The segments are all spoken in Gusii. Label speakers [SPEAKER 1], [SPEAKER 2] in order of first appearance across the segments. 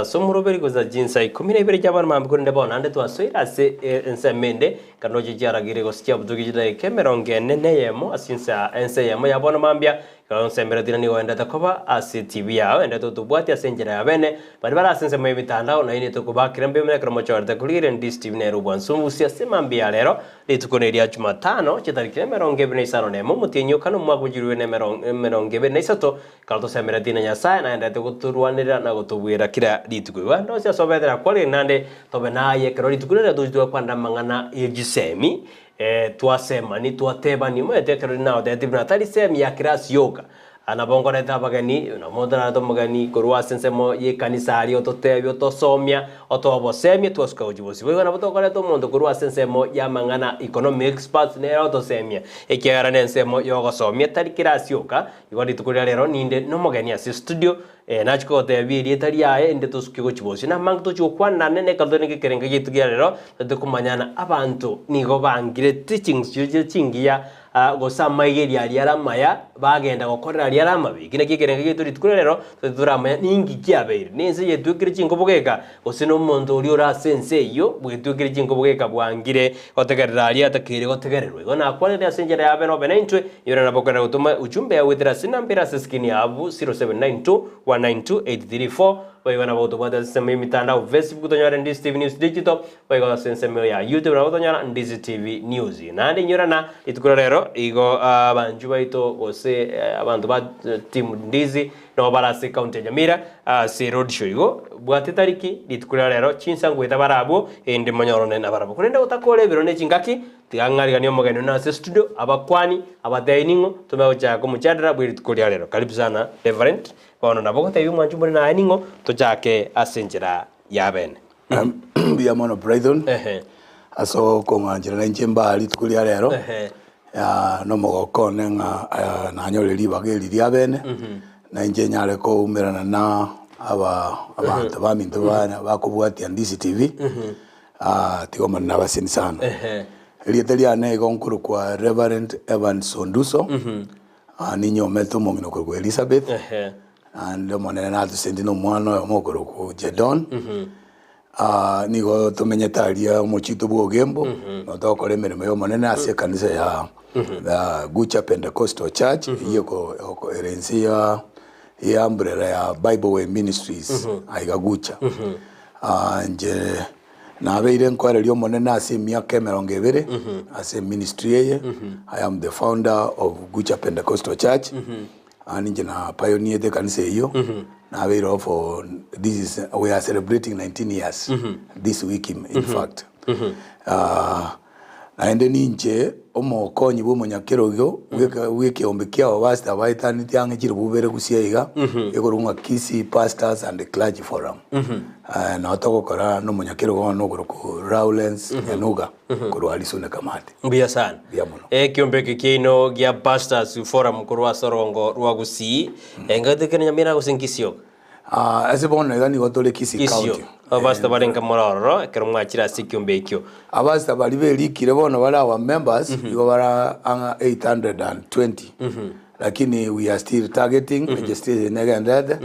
[SPEAKER 1] ase omoroberi gocha chinsa ikomi na ibere chi'abanto mambia korende bono naende twasoire ase ensemo ende, kando chiaragire gose chiabutokia chidaeka emerongo ene na eyemo ase insa ense eyemo ya bono mambia, Ekero nsemberetie na nigo oendete koba ase TV yao, endete otobwatie ase enchera ya bene, baria bare ase ensemo y'emitandao, nainwe tokobakera mbuya mono ekero mochorete korigereria Ndizi TV nere obwansu ase mambia ya rero, rituko neria Jumatano, chitariki emerongo ebere na isano na emo, omotienyi o kane omwaka o chilifu ibere na emerongo ebere na isato, ekero tosemeretie na Nyasae naenderete gotorwanerera na gotobuera kera rituko. Igo ande onsi ase obete nakwarire naende tobe naye ekero rituko riria tochi twakwanera amang'ana ye chisemi, Twasemani, twatebani, omanyete ekero riria nagotebetie buna tari semi ya class yoka, nabo nkoreta abageni, nabo ntararete omogeni korwa ase ensemo y'ekanisa aria ototebia otosomia, otoe obosemia twasuka gochia bosio. Boigo nabo tokoreta omonto korwa ase ensemo y'amang'ana economic experts nere otosemia, ekiagera na ensemo y'ogosomia tari class yoka, igo rituko ria rero ninde nomogeni ase estudio, Nachia kogotebia erieta riaye, inde tosuke gochia bosio. Namange tochia gokwana naende nekero tore negekerengo giaito kia rero, tote komanyana abanto nigo bangire teachings chiria chingiya gose amaigerio aria are amaya, bagenda gokorera aria are amabe. Eki nakio ekerengo giaito rituko ria rero, tote toramanya ninki kiabeire. Nense yetwekire chinkobo geka, gose na omonto oria ore ase ense eyio bwetwekire chinkobo geka bwangire gotegerera aria atakeire gotegererwa. Igo nakwanire ase enchera ya bene obe naintwe, Yora nabo okonyara gotoma ujumbe yao goetera ase enamba ere ase screen yabo 0792 192 834 Boigo nabo gotobwate ase ensemo y'emitandao Facebook tonyore Ndizi TV News Digital boigo ase ensemo ya YouTube nabo tonyora Ndizi TV News. Naende inyora na rituko ria rero igo abanchwa baito gose abanto ba team Ndizi nabo bare ase county ya Nyamira ase road show igo bwate tariki rituko ria rero chinsa ngoeta bare abwo erinde monyorane nabarabwo. Korende gotakora ebiro ne chingaki Tiga ng'ariganie omogeni one ase estudio, abakwani, abatebi ning'o, tome gochaka komochandera bwe rituko ria rero. Karibu sana Reverend. Bono nabo ogotebia omwanchi more naye ning'o, tochake ase enchera ya bene.
[SPEAKER 2] Mbuya mono Brighton
[SPEAKER 1] Ehe.
[SPEAKER 2] ase okong'anchera nainche mbaa rituko ria rero
[SPEAKER 1] Ehe.
[SPEAKER 2] nomogoko one ng'a nanyore ribaga eri ria bene nainche nyare koumerana na aba abanto baminto bakobwatia Ndizi TV. Tiga Omonene abaseni sana. Erieta riane igo nkorokwa Reverend Evans Onduso, ninyomete omong'ina okorokwa Elizabeth, naende Omonene natosendi na omwana oyomo okorokwa Jedon. Nigo tomenyete aria omochie oito bwa Ogembo, nabo togokora emeremo ya Omonene ase ekanisa ya Gucha Pentecostal Church, eyio eko ere inse ya ya umbrella ya Bible Way Ministries aiga Gucha. Inche nabeire nkoereria Omonene ase emiaka emerongo ebere ase eministry eye, I am the founder of Gucha Pentecostal Church, naende inche na pioneerete ekanisa eyio, nabeire oo for this is we are celebrating 19 years this week in fact. Naende ninche omokonyi bw'omonyakerogo bw'ekeombe ki'abapastor baetaneti ang'e chilifu ibere gusii iga, ekorokwa ng'a Kisii Pastors and Clergy Forum. Nao togokora nomonyakerogo one okorokwa Lawrence Nyanuga korwa Arisune Kamati.
[SPEAKER 1] Mbuya sana.
[SPEAKER 2] Mbuya mono.
[SPEAKER 1] Ekeombe eke kiaino gia Pastors Forum korwa ase orongo rwa Gusii, engaki tekere Nyamira gose Nkisii oka?
[SPEAKER 2] Ase bono iga nigo tore Kisii
[SPEAKER 1] Kisii
[SPEAKER 2] County.
[SPEAKER 1] Abapastor barenge more ororo ekero mwachire ase ekiombe ekio.
[SPEAKER 2] Abasita baria berikire bono bare our members igo bare ang'a 820 lakini we are still targeting registration negenderete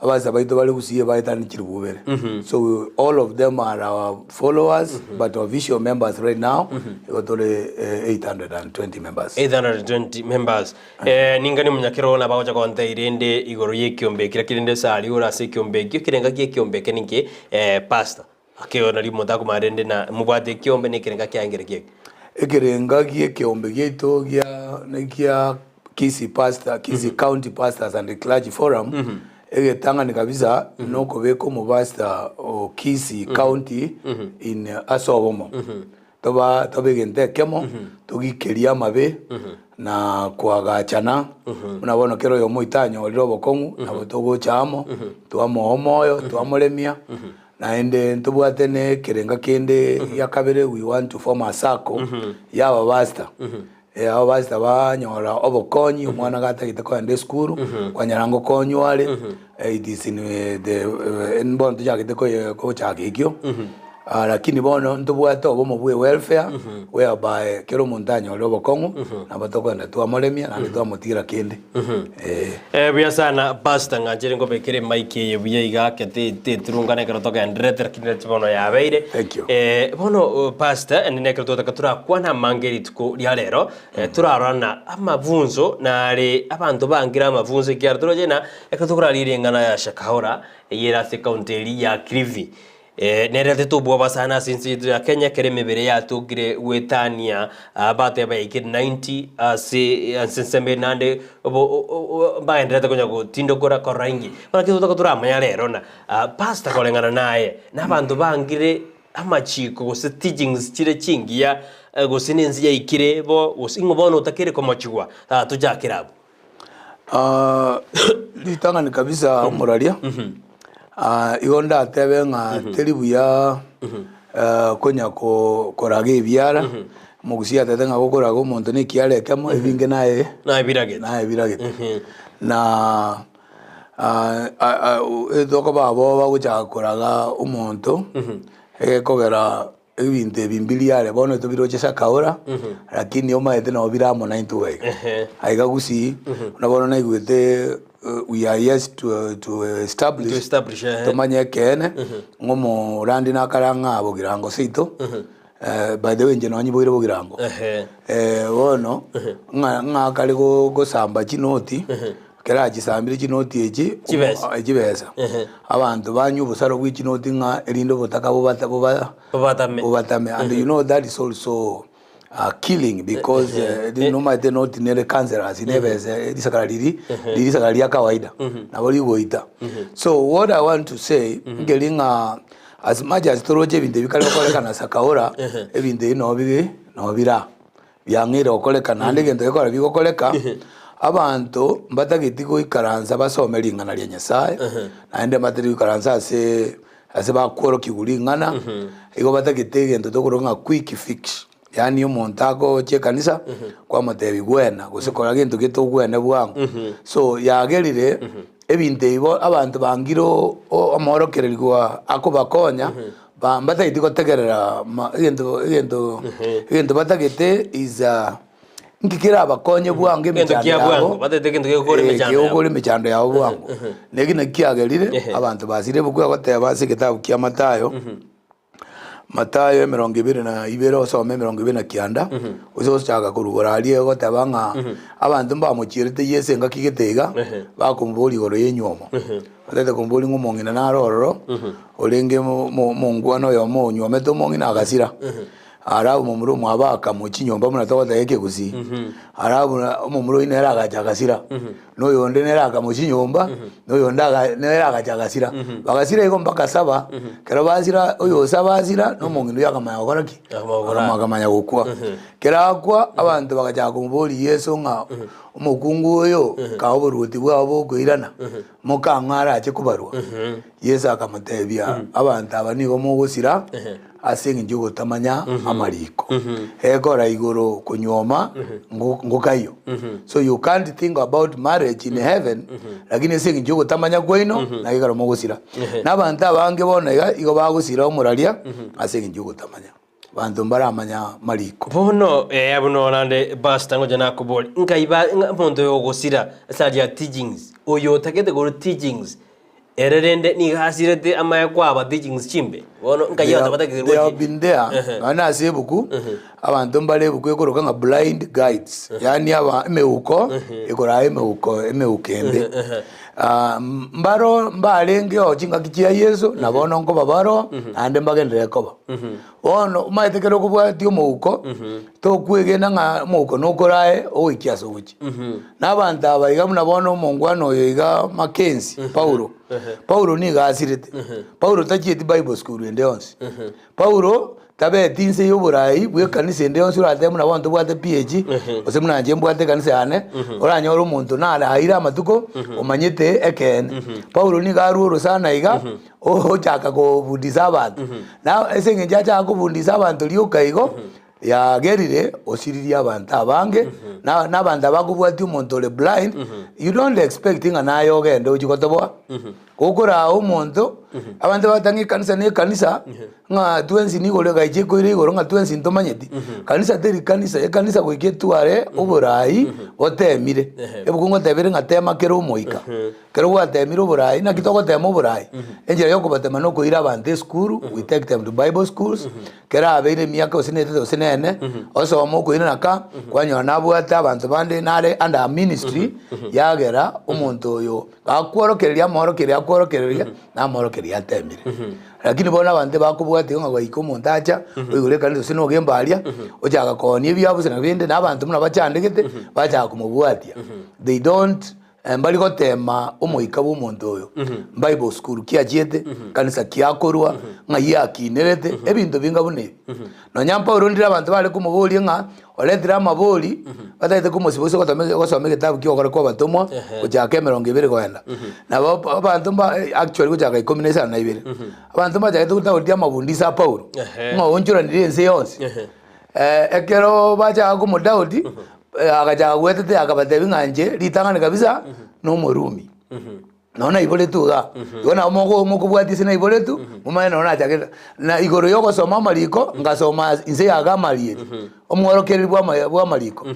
[SPEAKER 2] abasita baito bare gusii baetani chilifu ibere so we, all of them are our followers but official members right now igo tore 820 members.
[SPEAKER 1] 820 members. Eh, ningani omonyakerogo nabagocha gontebia rende igoro y'ekiombe ekio, lakini rende ase aria ore ase ekiombe ekio, ekerenga gi'ekiombe eke ninki? Eh, pastor. Ake nario omonto akomanya rende na mobwate ekiombe na ekerenga kiaye nkereki eke.
[SPEAKER 2] Ekerenga gi'ekeombe giaito gia nekia Kisii Pastor, Kisii County Pastors and Clergy Forum, egetang'ani kabisa nokobeka omopastor o Kisii County in ase obomo. Toba tobe egento ekemo, togikerie amabe, na koagachana, buna bono kera oyomo oito anyorire obokong'u, nabo togocha amo, twamoa omoyo, twamoremia, naende ntobwate na ekerenga kende gia kabere, we want to form a sacco ya abapastor. Abapastor banyora obokonyi, omwana gatagete kogenda esukuru, kwanyora ngokonywa are, it is in the bono tochagete koye gochaka ekio. Lakini bono ntobwate obomo bwe welfare whereby kera omonto anyore obokong'u nabo tokogenda twamoremia naende twamotigera kende. Eh.
[SPEAKER 1] Eh, buya sana pastor ng'anchire nkobekere emic eye buya iga ake te- teturungana ekero togendererete lakini nachi bono yabeire.
[SPEAKER 2] Thank you.
[SPEAKER 1] Eh, bono oh, pastor ende nekero togotaka torakwane amange rituko ria rero eh, torarora na amabunzo nare abanto bangire amabunzo ekiagera toroche ng'a ekero tokoraria ring'ana ya Shakahola eyio ere ase ecounty eria ya Kilifi. Nerete obwoba sana ase ense yaito ya Kenya ekero emebere yatokire goetania abateba baikire 90 ase ase ensemo ere naende mbagendererete konya gotindokora korora inki. Bono ekero togotoka toramanya rero na pastor koreng'ana naye na abanto bangire amachiko gose teachings chire chingiya gose na ense yaikire bo gose ing'o bono otakeire komochigwa tochakere abwo.
[SPEAKER 2] Ritang'ani kabisa omoraria, igo ndatebe ng'a teri buya konya koraga ebiara, omogusii atebete ng'a gokoraga omonto na ekiara ekemo ebinge naye
[SPEAKER 1] Nabiragete.
[SPEAKER 2] nabiragete. Na tokoba abwo bagochaka koraga omonto, egekogera Ebinto ebi mbiri are bono tobiroche Sakaora, lakini omaete nabo bire amo naintwe iga iga. Aiga Gusii, buna bono naigwete we are yet to, to establish,
[SPEAKER 1] To establish, ehe.
[SPEAKER 2] tomanye ekeene, ng'a omorandi nakare ang'aa Bogirango seito, by the way inche nonye nyiboire Bogirango.
[SPEAKER 1] Ehe.
[SPEAKER 2] Bono, ng'a ng'a akare go- gosamba chinoti, Ekero achisambire chinoti echi,
[SPEAKER 1] Chibesa.
[SPEAKER 2] chibesa,
[SPEAKER 1] Ehe.
[SPEAKER 2] abanto banywa obosaro bwe chinoti ng'a erinde obotaka bobata boba
[SPEAKER 1] Bobatame.
[SPEAKER 2] bobatame and you know that is also killing because nomanyete enoti nere cancerous na ebesa risakara riri riri risakara ria kawaida nabo rigoita. So what I want to say nkeri ng'a as much as toroche ebinto ebi kare gokorekana Sakaora, ebinto ebi nabo bire nabo bire aa. Biang'eire gokoreka, naende egento gekogera bigokoreka, abanto mbatageti goikaransa basome ring'ana ria Nyasae, naende mbatageti goikaransa ase ase bakworokigwa ring'ana, igo batagete egento tokoroka ng'a quick fix, yaani omonto agocha ekanisa, kwamotebia gwena, gose kora gento gete ogwene bwango. So yagerire ebinto ebi bo abanto bangire o- o- omoorokererigwa akobakonya. Ba mbatageti gotegerera ma egento egento egento batagete is nki kerabakonye bwango
[SPEAKER 1] Egento
[SPEAKER 2] emechando
[SPEAKER 1] kia bwango,
[SPEAKER 2] yabo
[SPEAKER 1] batagete egento gegokora emechando yabo.
[SPEAKER 2] gegokora emechando yabo bwango. Na eki naki kiagerire abanto basire ebuku egoteba ase egetabu kia Mathayo, Mathayo emerongo ebere na ibere osome emerongo ebere na kianda, ose gochaka korwa igoro aria egoteba ng'a abanto mbamochierete Yeso engaki gete iga, bakomoboria igoro ya enywomo. Otagete komboria ng'a omong'ina nare ororo, orenge omongwana oyomo onywomete omong'ina agasira. Arabu momura omwabo akamochia nyomba buna togoteba ekegusii. Arabu omomura oyio nere agacha agasira, na oyonde nere akamochia nyomba, na oyonde aga nere agacha agasira. Bagasira igo mpaka saba, ekero basira oyo saba asira, na omong'ina oyio akamanya gokora ki? Akamanya gokwa. Ekero akwa, abanto bagachaka komoboria Yeso ng'a omokungu oyo, kaa oboruoti bwao bokoirana. Mokang'o arache kobarwa? Yeso akamotebia, Abanto aba nigo mogosira ase engencho y'ogotamanya amariko. Ekora igoro konyuoma ngokaiyo. So you can't think about marriage in heaven, lakini ase engencho y'ogotamanya kwaino naki ekero mogosira. Na abanto abange bono iga igo bagosira omoraria ase engencho y'ogotamanya. Abanto mbaramanya amariko.
[SPEAKER 1] Bono ee buna naende pastor ngocha nakoboria, nkai ba ng'a omonto oyo ogosira ase aria teachings, oyo otagete korwa teachings, ere rende nigo asirete amanye kwaba teachings chimbe? Bono nkai
[SPEAKER 2] They
[SPEAKER 1] abanto
[SPEAKER 2] have,
[SPEAKER 1] batagete
[SPEAKER 2] they
[SPEAKER 1] korwa
[SPEAKER 2] have
[SPEAKER 1] chi
[SPEAKER 2] been there nonya na ase ebuku abanto mbare ebuku ekoroka ng'a blind guides yaani aba emeuko ekoraa emeuko emeuko ende mbaro mbarengeo chingaki chia Yeso na bono nkoba baro naende mbagenderere koba. Bono omanyete ekero okobwatia omouko, tokwegena ng'a omouko nokorae ogoikia ase ogochia. Na abanto aba iga buna bono omongwana oyo iga Mackenzie, Paulo, Paulo nigo asirete. Paulo tachieti bible school ende yonsi. Paulo tabeti inse y'oborai bw'ekanisa ende yonsi oratebe buna bono tobwate PAG, gose buna inche mbwate ekanisa yane, oranyore omonto nare aire amatuko omanyete ekeene. Paulo nigo arwa orosana iga. Ochaka kobundisa abanto. Na ase eng'encho achaka kobundisa abanto rioka igo, yagerire osiririe abanto abange, na na abanto abakobwatia omonto ore blind, you don't expect ng'a naye ogende ochie gotoboa. Gokoraa omonto. Abanto bagoteba ng'a ekanisa na ekanisa, ng'a twensi nigo ore gaicha ekoira igoro ng'a twensi ntomanyeti. Kanisa teri kanisa, ekanisa goika etware oborai botemire. Ebuku ngotebere ng'a tema kera omoika. Ekero gwatemire oborai, naki togotema oborai? Enchera ya okobotema na okoira abanto esukuru, we take them to bible schools, kera abeire emiaka gose na etato gose na ene, osoma okoirana ka, kwanyora nabwate abanto bande nare under a ministry, yagera omonto oyo gakworokereria amorokererio akworokereria, na amorokererio atemire. Lakini bono abanto ebakobwatia ng'a goika omonto acha, oigure ekanisa gose noge mbaria, ochaka koonia ebiabusa na binde, na abanto buna bachandegete, bachaka komobwatia. They don't Mbari goteema omoika bw'omonto oyo, Bible school ki achiete, kanisa ki akorwa, ng'ai akinerete, ebinto binga buna ebi. Nonya Paulo ndire abanto bare komoboria ng'a oretire amabori, batagete komosiba gose gotoma gosoma egetabu kia ogokora kwa abatomwa, gochaka emerongo ebere koenda. Nabo abanto mba actually gochaka ikomi na isano na ibere, abanto mbachagete gotagotia amabundiso a Paulo, ng'a oonchoranire ense yonsi. Ekero bachaka komodaudi, agachaka gwetetea akabatebia ng'a inche ritang'ani kabisa nomorumi, nonya naiboretwe igaa, igo nabo moko mokobwatia ase naiboretwe, momanye nonya nachakete. Na igoro ya ogosoma amariko, ngasoma inse ya Gamalieli, omworokereri bwa ama bwa amariko.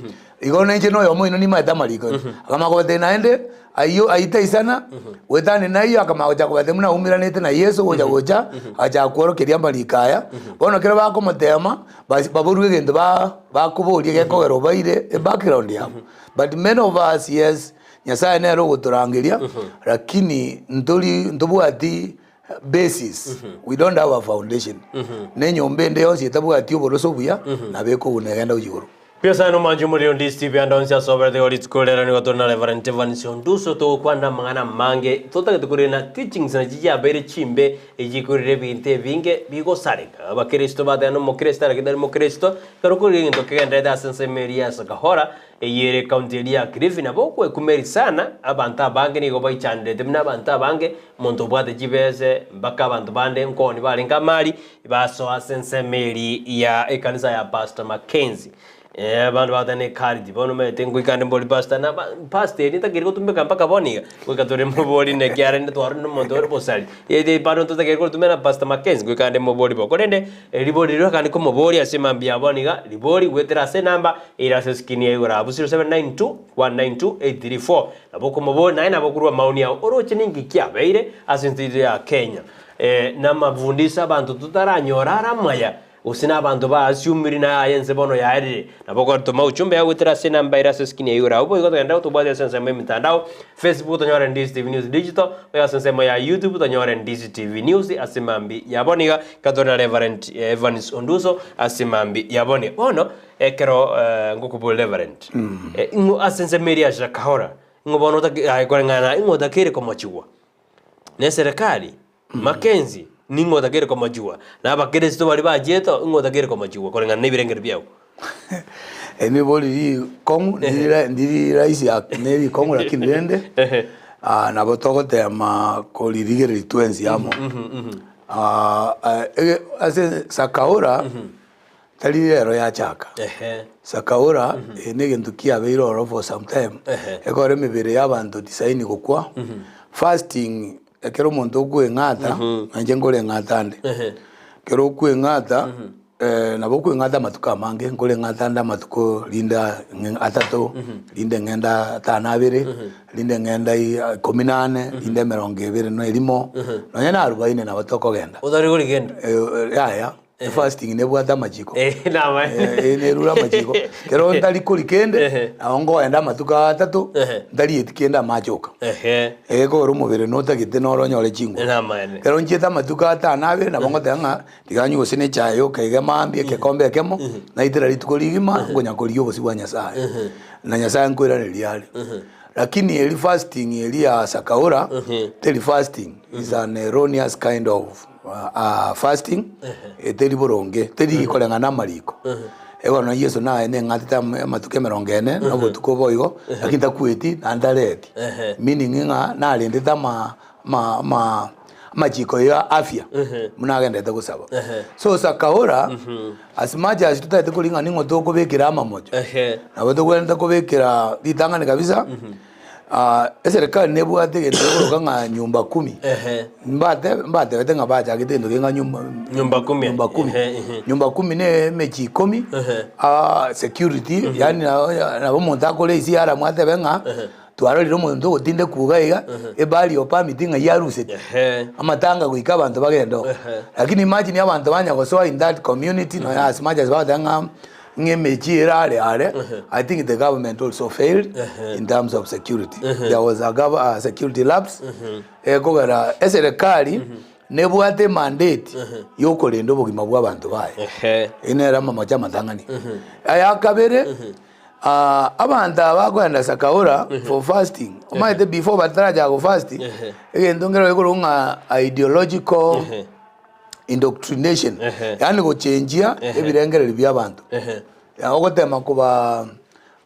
[SPEAKER 2] Igo nainche noyomo oino nimaete amariko. Akamanya kobatebia naende, ayio ayio taisana, goetania nayio akamanya gochaka kobatebia buna aumeranete na Yeso gocha gocha, agachaka kworokeria amariko aya. Bono ekero bakomotema, bas baborwe egento ba bakoboria gekogera obaire ebackground yabo. But many of us yes, Nyasaye nere ogotorangeria, lakini ntori ntobwati basis, we don't have a foundation. Na enyomba ende yonsi etabwati oboroso obuya, nabo ekoguna egende gochia igoro.
[SPEAKER 1] Nyasae nomanche omorero ndi Steve ande onsi ase oberete igo rituko rero nigo tore na Reverend Evans Onduso togokwana amang'ana amange totagete korenda teachings nachi chiabeire chimbe echikorire ebinto ebinge bigosareka abakristo bateba na omokristo arake tari mokristo ekero okorire egento kegenderete ase ensemo eria ya Sakahora eyio ere ekaunti eria ya Kilifi nabo okwekumeri sana abanto abange nigo baichanderete buna abanto abange omonto obwate chibese mpaka abanto bande nkoni barenge amari Basoa ase ensemo eria ya ekanisa ya Pastor Mackenzie. Eh, abanto bagoteba ne courage bono omanyete ngoika ande mbori pastor na ba pastor eri ntakeire gotumeka mpaka bono iga, goika tore mobori naki arende twarorire omonto ore bosari. Eri bado ntotakeire koritumia na Pastor Mackenzie goika ande mobori bo. Korende ribori riria akande komoboria ase mambia ya bono iga, ribori goetera ase enamba ere ase eskrini ya igoro abwo 0792 192 834. Nabo okomoboria naye nabo okorwa amaoni ao oroche ninki kiabeire ase ense yaito ya Kenya. Namabundiso abanto totaranyora are amaya, gose nabanto baasiumire na aya ense bono yaerire. Nabo ogoretoma ujumbe yao goetera ase enamba ere ase eskini ya igoro. Abwo boigo togende tobwate ase ensemo y'emitandao, Facebook tonyore Ndizi TV News Digital, boigo ase ensemo ya YouTube tonyore Ndizi TV News ase mambi ya bono iga, iga tore na Reverend Evans Onduso ase mambi ya bono iga. Bono ekero ngokoboria Reverend, ing'o ase ensemo eria ya Shakahola, ing'o bono otake aye koreng'ana ing'o otakeire komochigwa? Neserekari, Mackenzie, ning'o otakeire komochigwa? Na abakristo baria bachiete oo, ing'o otakeire komochigwa koreng'ana nebirengererio biao?
[SPEAKER 2] Eri nibori rikong'u, ndiri ndiri rahisi ne rikong'u lakini rende, nabo togotema koririgereria twensi amo. Ege ase Sakaora. Tari rero yachaka. Sakaora eye negento kiabeire ororo for some time, ekore emebere y'abanto tisaini gokwa. Fasting ekero omonto okoeng'ata, na inche nkoreng'ata ande, ekero okoeng'ata nabo okoeng'ata amatuko amange, nkoreng'ata ande amatuko rinde atato, rinde ng'ende atano abere, rinde ng'ende ikomi na ane, rinde emerongo ebere na erimo, nonye na arubaini nabo tokogenda.
[SPEAKER 1] Otari korigenda?
[SPEAKER 2] Yaya. Efasting nebwate amachiko.
[SPEAKER 1] Eh, namaene.
[SPEAKER 2] Eh, nerure amachiko. Kero ntari kori kende,
[SPEAKER 1] Ehe.
[SPEAKER 2] nabo nkoenda amatuko atato,
[SPEAKER 1] Ehe.
[SPEAKER 2] ntarieti kende amache oka.
[SPEAKER 1] Ehe.
[SPEAKER 2] Egekogera omobere notagete noro onyore chinguru.
[SPEAKER 1] Namaene.
[SPEAKER 2] Kero nchiete amatuko atano abere nabo ngoteba ng'a tiga nywe gose ne echae yoka iga mambia egekombe ekemo, naitera rituko rigima nkonya korigia obosio bwa Nyasaye. Na Nyasaye nkoiraneria are. Lakini eri fasting eri ya sakaora, teri fasting, is an erroneous kind of fasting, teri boronge, teri koreng'ana na amariko. Ebono Yeso naye neng'atete amatuko emerongo ene, na obotuko boigo, lakini takweti naende tareti. Meaning ng'a narendete ama ama ama amachiko ya afya, buna agenderete gosaba. So sakaora, as much as totagete koria ng'a ning'o tokobekera amamocho, nabo togwenerete kobekera ritang'ani kabisa. Ah, eserekari nebwate egento gekoroka ng'a nyumba kumi.
[SPEAKER 1] Ehe.
[SPEAKER 2] Mbate mbatebete ng'a bachagete egento kere ng'a nyumba
[SPEAKER 1] Nyumba kumi.
[SPEAKER 2] nyumba kumi.
[SPEAKER 1] Ehe, ehe.
[SPEAKER 2] Nyumba kumi na emechie ikomi,
[SPEAKER 1] Ehe.
[SPEAKER 2] ah, security, yaani nabo nabo omonto akore isi aramwe atebe ng'a twarorire omonto ogotindekwa iga iga, ebari o permit ng'ai aruseti.
[SPEAKER 1] Ehe.
[SPEAKER 2] Amatanga goika abanto bagende oo.
[SPEAKER 1] Ehe.
[SPEAKER 2] Lakini imagine abanto banya gosoa in that community nonya as much as bagoteba ng'a ng'a emechie ere are are, I think the government also failed in terms of security. There was a gov a security lapse, ekogera eserekari nebwate emandate ya okorenda obogima bwa abanto baye.
[SPEAKER 1] Ehe.
[SPEAKER 2] Eyio nere amamocho amatang'ani. Aya kabere, ah, abanto aba bakoenda Sakaora for fasting, omanyete before batarachaka gofast, egento nkere gekorokwa ng'a ideological indoctrination,
[SPEAKER 1] Ehe.
[SPEAKER 2] yaani gochenjia
[SPEAKER 1] Ehe.
[SPEAKER 2] ebirengererio bia abanto.
[SPEAKER 1] Ehe.
[SPEAKER 2] Ya, ogotema koba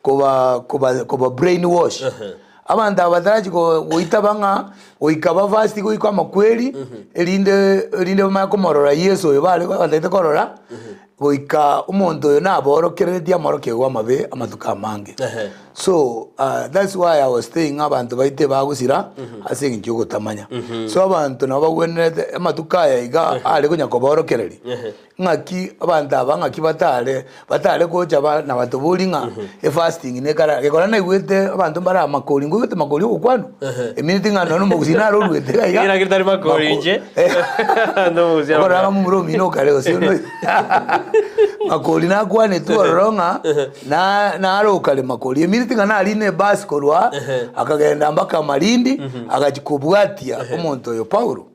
[SPEAKER 2] koba koba koba brain wash.
[SPEAKER 1] Ehe.
[SPEAKER 2] Abanto aba batarachi go- goitaba ng'a goika bafasti goika amakweri, erinde erinde bamanye komorora Yeso oyo bare batagete korora, goika omonto oyo naborokereretie amorokigwa amabe amatuko amange.
[SPEAKER 1] Ehe.
[SPEAKER 2] So that's why I was saying ng'a abanto baito ebagosira ase eng'encho yogotamanya. So abanto nabo bagwenerete amatuko aya iga are konya koborokereria ng'aki abanto aba ng'aki batare batare gocha ba nabatobori ng'a efasting nekara gekora naigwete abanto mbare amakori nkoigwete makori ogokwanwa emineti ng'a nonye omogusii naro oruete iga iga
[SPEAKER 1] Ekero akere tari makori inche. Nomogusii
[SPEAKER 2] Okora ng'a momura omino okare gose ono makori nakwanetwe ororo ng'a Na naro okarema koria eminiti ng'a narine ebasi korwa aa, akagenda mpaka Malindi, agachia kobwatia omonto oyo Paulo,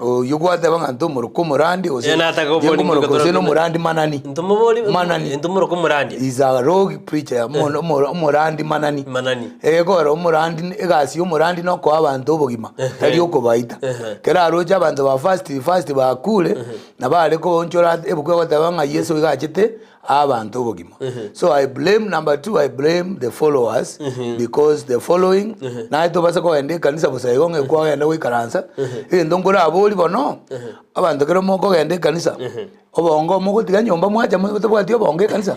[SPEAKER 2] oyio gwateba ng'a ntomoroke omorandi gose
[SPEAKER 1] Eh, nataka
[SPEAKER 2] inche
[SPEAKER 1] kobori
[SPEAKER 2] nkomoroka gose
[SPEAKER 1] ntotora-
[SPEAKER 2] nomorandi manani.
[SPEAKER 1] Ntomobori
[SPEAKER 2] Manani.
[SPEAKER 1] ntomoroke omorandi.
[SPEAKER 2] Is a rogue preacher, omo- omo- omorandi manani.
[SPEAKER 1] Manani.
[SPEAKER 2] Egekogera omorandi egasi ya omorandi nokoa abanto obogima, tari okobaita. Kero aroche abanto ba fast fast bakure, nabo are koonchora ebuku egoteba ng'a Yeso iga achete abanto obogima. So I blame number two I blame the followers because the following naye tobasa kogenda ekanisa bosa igo ng'a kwagenda goikaransa egento nkorabori bono abanto kero mokogenda ekanisa obongo mogotiga nyomba mwacha motabwati obongo ekanisa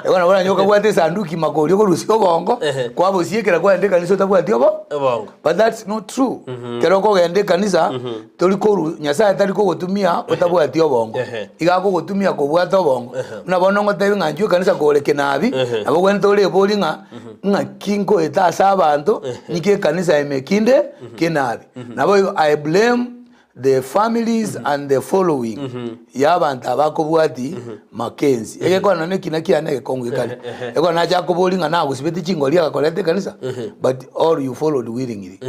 [SPEAKER 2] igo nabo oranyore okabwate esanduki makori okorusia obongo kwabosiekera kwagenda ekanisa otabwati obo
[SPEAKER 1] Obongo.
[SPEAKER 2] But that's not true. Kero okogenda ekanisa tori koru Nyasaye tari kogotumia otabwati obongo.
[SPEAKER 1] Ehe.
[SPEAKER 2] Iga akogotumia kobwata obongo. Buna bono ngotebi ng'a inchuo ekanisa kore kenabi, nabo ogwenerete orebori ng'a ng'aki nkoeta ase abanto, niki ekanisa ime kinde kenabi. Nabo igo I blame the families and the following ya abanto aba akobwati Mackenzie. Egekwana nonye ekina kiane egekongu gekare. Ekero nacha akobori ng'a nagosibete chingori agakoreta ekanisa, but all you followed willingly.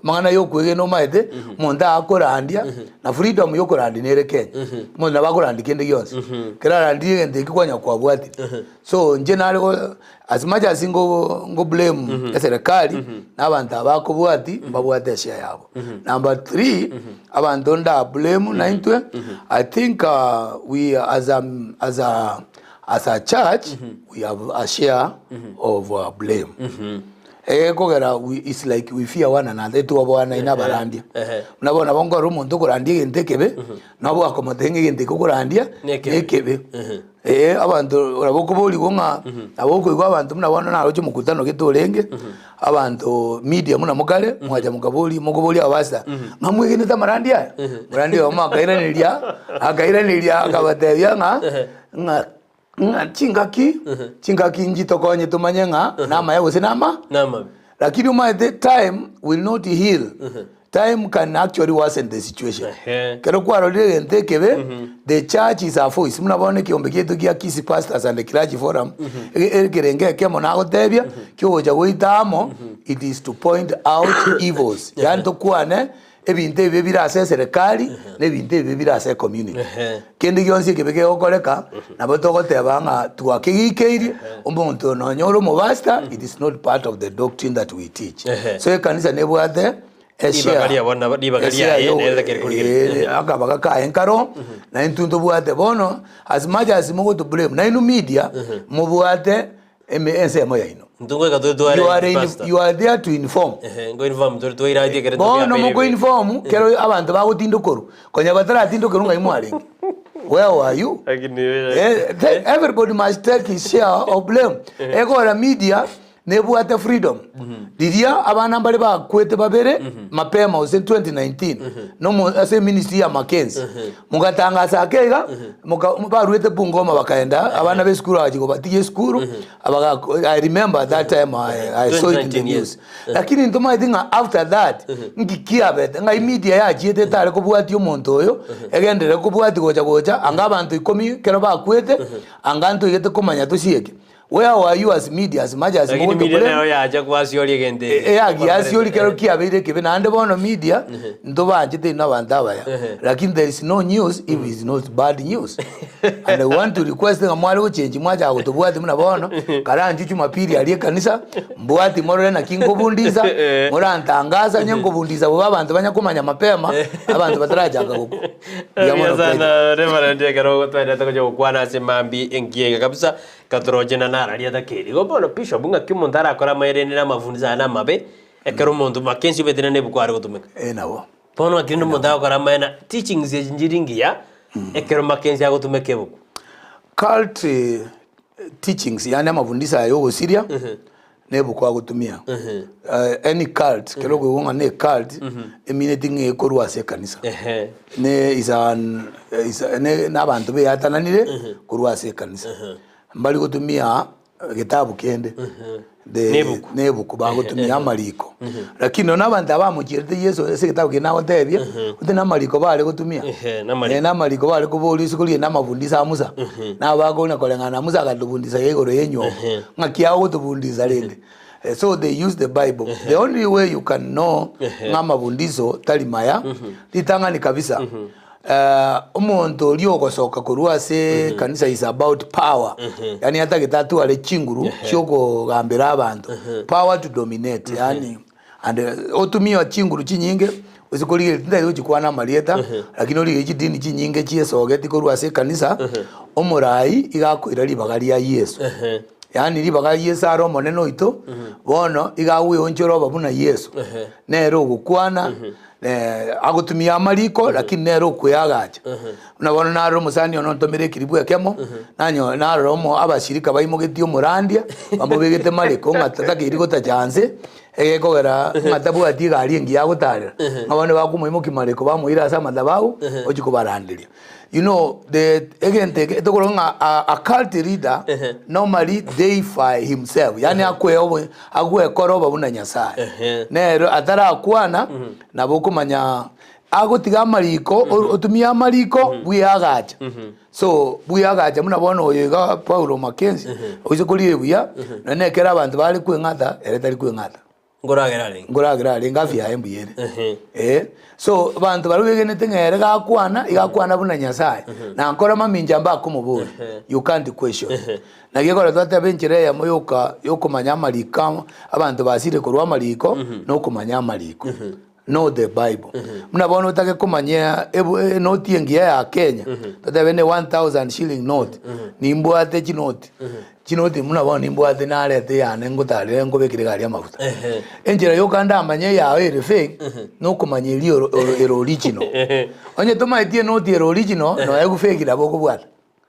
[SPEAKER 2] Amang'ana ya okwegena omaete, omonto akorandia, na freedom ya okorandia nere Kenya. Omonto nabo akorandia kende gionsi. Kero arandirie egento ekio kwanya kwabwatire. So inche nare go as much as ngo ngo blame eserekari, na abanto aba bakobwati, mbabwate eshare yabo. Number three, abanto nda blame naintwe, I think we as a as a as a church, we have a share of blame. Egekogera we it's like we fear one another, etwaboanaine abarandia.
[SPEAKER 1] Ehe.
[SPEAKER 2] Buna bono nabo nkorora omonto okorandia egento ekebe, nabo akomotebia ng'a egento eke okorandia
[SPEAKER 1] Nekebe.
[SPEAKER 2] nekebe. Ee, abanto nabo okoborigwa ng'a nabo okoigwa abanto buna bono naroche omokutano gete orenge, abanto media buna mokare, mwacha mokaboria mokoboria abapastor, ng'a mwegenete amarandia aya? Omorandia oyomo akairaneria, akairaneria akabatebia ng'a ng'a ng'a chingaki, chingaki nchitokonye tomanye ng'a namaya gose nama,
[SPEAKER 1] Namabe.
[SPEAKER 2] lakini omanyete time will not heal, Time can actually worsen the situation.
[SPEAKER 1] Ehe.
[SPEAKER 2] Kero kwarorire egento ekebe, the church is a voice. Buna bono ekiombe giaito gia Kisii Pastors and Clergy Forum, ege- ekerengo ekemo nagotebia, kiogocha goita amo, it is to point out evils. Yaani tokwane ebinto ebibe bire ase eserekari, na ebinto ebibe bire ase ecommunity.
[SPEAKER 1] Ehe.
[SPEAKER 2] Kende gionsi ekebe kegokoreka, nabo togoteba ng'a twakegikeirie, omonto oyo nonye ore omopastor, it is not part of the doctrine that we teach.
[SPEAKER 1] Ehe.
[SPEAKER 2] So ekanisa nebwate
[SPEAKER 1] Ribaga riabo nabo- ribaga
[SPEAKER 2] eshare
[SPEAKER 1] riaye
[SPEAKER 2] yo-
[SPEAKER 1] nere takeri korigereria.
[SPEAKER 2] eh, akabaga kaye nkaro, na intwe ntobwate bono, as much as mogoto blame, nainwe media, mobwate eme ensemo yaino.
[SPEAKER 1] Intwe ngoika tore tware
[SPEAKER 2] You are in,
[SPEAKER 1] pastor.
[SPEAKER 2] you are there to inform.
[SPEAKER 1] Ehe, ngo inform tore twairatie ekere
[SPEAKER 2] Bono
[SPEAKER 1] tobiabeire
[SPEAKER 2] moko inform kero abanto bagotindokorwa, konya bataratindokerwa ng'ai mwarenge? Where were you?
[SPEAKER 1] Lakini
[SPEAKER 2] Eh, te- everybody must take his share of blame. Ekogera media. Nebwate freedom. Riria abana mbare bakwete babere mapema gose 2019 nomo ase ministry ya Mackenzie. Mogatangasa ake iga moka baruete Bungoma bakaenda abana be esukuru bagachia kobatiga esukuru abaga I remember that time I, I saw it in the
[SPEAKER 1] 2019 yes.
[SPEAKER 2] news. Lakini ntomaeti ng'a after that nki kiabete ng'ai media yachiete etare kobwatia omonto oyo egenderere kobwatia gocha gocha anga abanto ikomi ekero bakwete anga ntoigete komanya tosieke. Where were you as media as much as
[SPEAKER 1] Lakini
[SPEAKER 2] mogote
[SPEAKER 1] media
[SPEAKER 2] blame
[SPEAKER 1] nero yacha gwasioria egento eke.
[SPEAKER 2] eyagiasiori kero kiabeire ekebe naende bono media ntobanchete inwe abanto abaya lakini there is no news if is not bad news and I want to request ng'a mware gochengi mwachaka gotobwati buna bono karanche jumapili aria ekanisa mbwati morore naki nkobundisa morantangasa onye nkobundisa bobe abanto banya komanya mapema abanto batarachaka gokwa. Mbuya mono
[SPEAKER 1] Mbuya
[SPEAKER 2] President.
[SPEAKER 1] sana Reverend ekero twaendete gocha gokwana ase mambi engiya iga kabisa. Katoroche na nararia takeri. Igo bono bishop ng'aki omonto arakore amaerende na amafundisho aya namabe, ekero omonto Mackenzie obetire na ebuku are gotumeka.
[SPEAKER 2] Eh nabo.
[SPEAKER 1] Bono ng'aki rende omonto agokora amaene teachings echi nchiri ngiya, ekero Mackenzie agotumeka ebuku.
[SPEAKER 2] Cult teachings yaani amafundisho aya ya ogosiria, na ebuku agotumia. Any cult, kero okoigwa ng'a ne cult, emineti ng'a ekorwa ase ekanisa.
[SPEAKER 1] Ehe.
[SPEAKER 2] Ne is an is a ne na abanto beatananire korwa ase ekanisa. Mbari gotumia getabu kende, the
[SPEAKER 1] Na ebuku.
[SPEAKER 2] na ebuku bagotumia amariko. Lakini nonya abanto aba bamochierete Yeso ase egetabu keria nagotebia, gose na amariko bare gotumia.
[SPEAKER 1] Ehe, na amariko.
[SPEAKER 2] Eh, na amariko bare koboria isiko riria na amafundisho a Musa. Nabo bakonya koreng'ana na Musa agatobundisa iga igoro y'enyomba. Ng'aki agotobundisa rende? Eh, so they use the bible. The only way you can know ng'a amabundiso tari maya, ritang'ani kabisa, eh, omonto oria ogosoka korwa ase ekanisa is about power. Yaani atagete atware chinguru chiokogambera abanto. Power to dominate, yaani And otumie chinguru chinyinge, ase korigereria tintagete gochikwana amarieta, lakini origererie chidini chinyinge chiesogeti korwa ase ekanisa, omorai iga akoira ribaga ria Yeso. Yaani ribaga Yeso are omonene oito, bono iga agweonchora oba buna Yeso. Nere ogokwana, agotumia amariko, lakini nere okweagacha. Buna bono narora omosani one ontomire ekiribu ekemo, nanyo narora omo abashirika baimogetie omorandia, bamobegete mariko ng'a tatakeiri gotacha nse, egekogera ng'a tabwati egari engiya agotarera, ng'a bono bakomoimokia mariko bamoira ase amadhabahu, ochia kobaranderia. You know the egento eke tokorora ng'a a a cult leader normally deify himself, yaani akwea obo agwekora oba buna Nyasaye. Nere atarakwana, nabo okomanya Agotiga amariko, otumie amariko bweagacha. So bweagacha buna bono oyo iga Paulo Mackenzie, oise koria buya, nonye na ekero abanto bare kweng'ata, ere tari kweng'ata.
[SPEAKER 1] Nkoragera arenge.
[SPEAKER 2] Nkoragera arenge afya yaye mbuya ere. Eh, so abanto baria begenete ng'a ere gakwana, iga akwana buna Nyasaye, na nkore mamincha mbakomoboria, you can't question. Naki ekero twateba enchera eyemo yoka yokomanya amariko amo, abanto basire korwa amariko, na okomanya amariko. Know the Bible. Buna bono otake komanya ebu- enoti engiya ya Kenya, totebe ne 1000 shilling note, nimbwate chinoti, chinoti buna bono nimbwate narete eyane ngotarere nkobekere egari amafuta.
[SPEAKER 1] Ehe.
[SPEAKER 2] Enchera yoka ndamanye eyao ere fake, nokomanya eria oro- oro- ere original. Onye tomaeti enoti ere original, nonya egu fake nabo okobwata.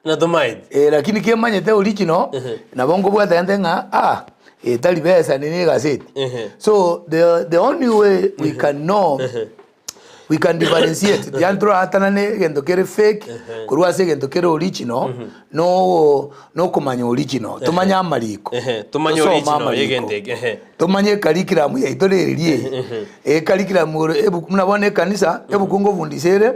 [SPEAKER 1] Natomaeti.
[SPEAKER 2] Eh, lakini kemanyete original, nabo nkobwata gento ng'a ah, eh, tari besa nini egaseti.
[SPEAKER 1] Ehe.
[SPEAKER 2] So the, the only way we can know we can differentiate yani toratanane egento kere fake korwa ase egento kere original no nokomanya original tomanye amariko
[SPEAKER 1] Ehe, tomanye
[SPEAKER 2] Tosome
[SPEAKER 1] original
[SPEAKER 2] amariko.
[SPEAKER 1] y'egento eke, ehe.
[SPEAKER 2] Tomanye ecurriculum yaito reri eye. Ecurriculum ore ebuku buna bono ekanisa, ebuku ngofundisa ere,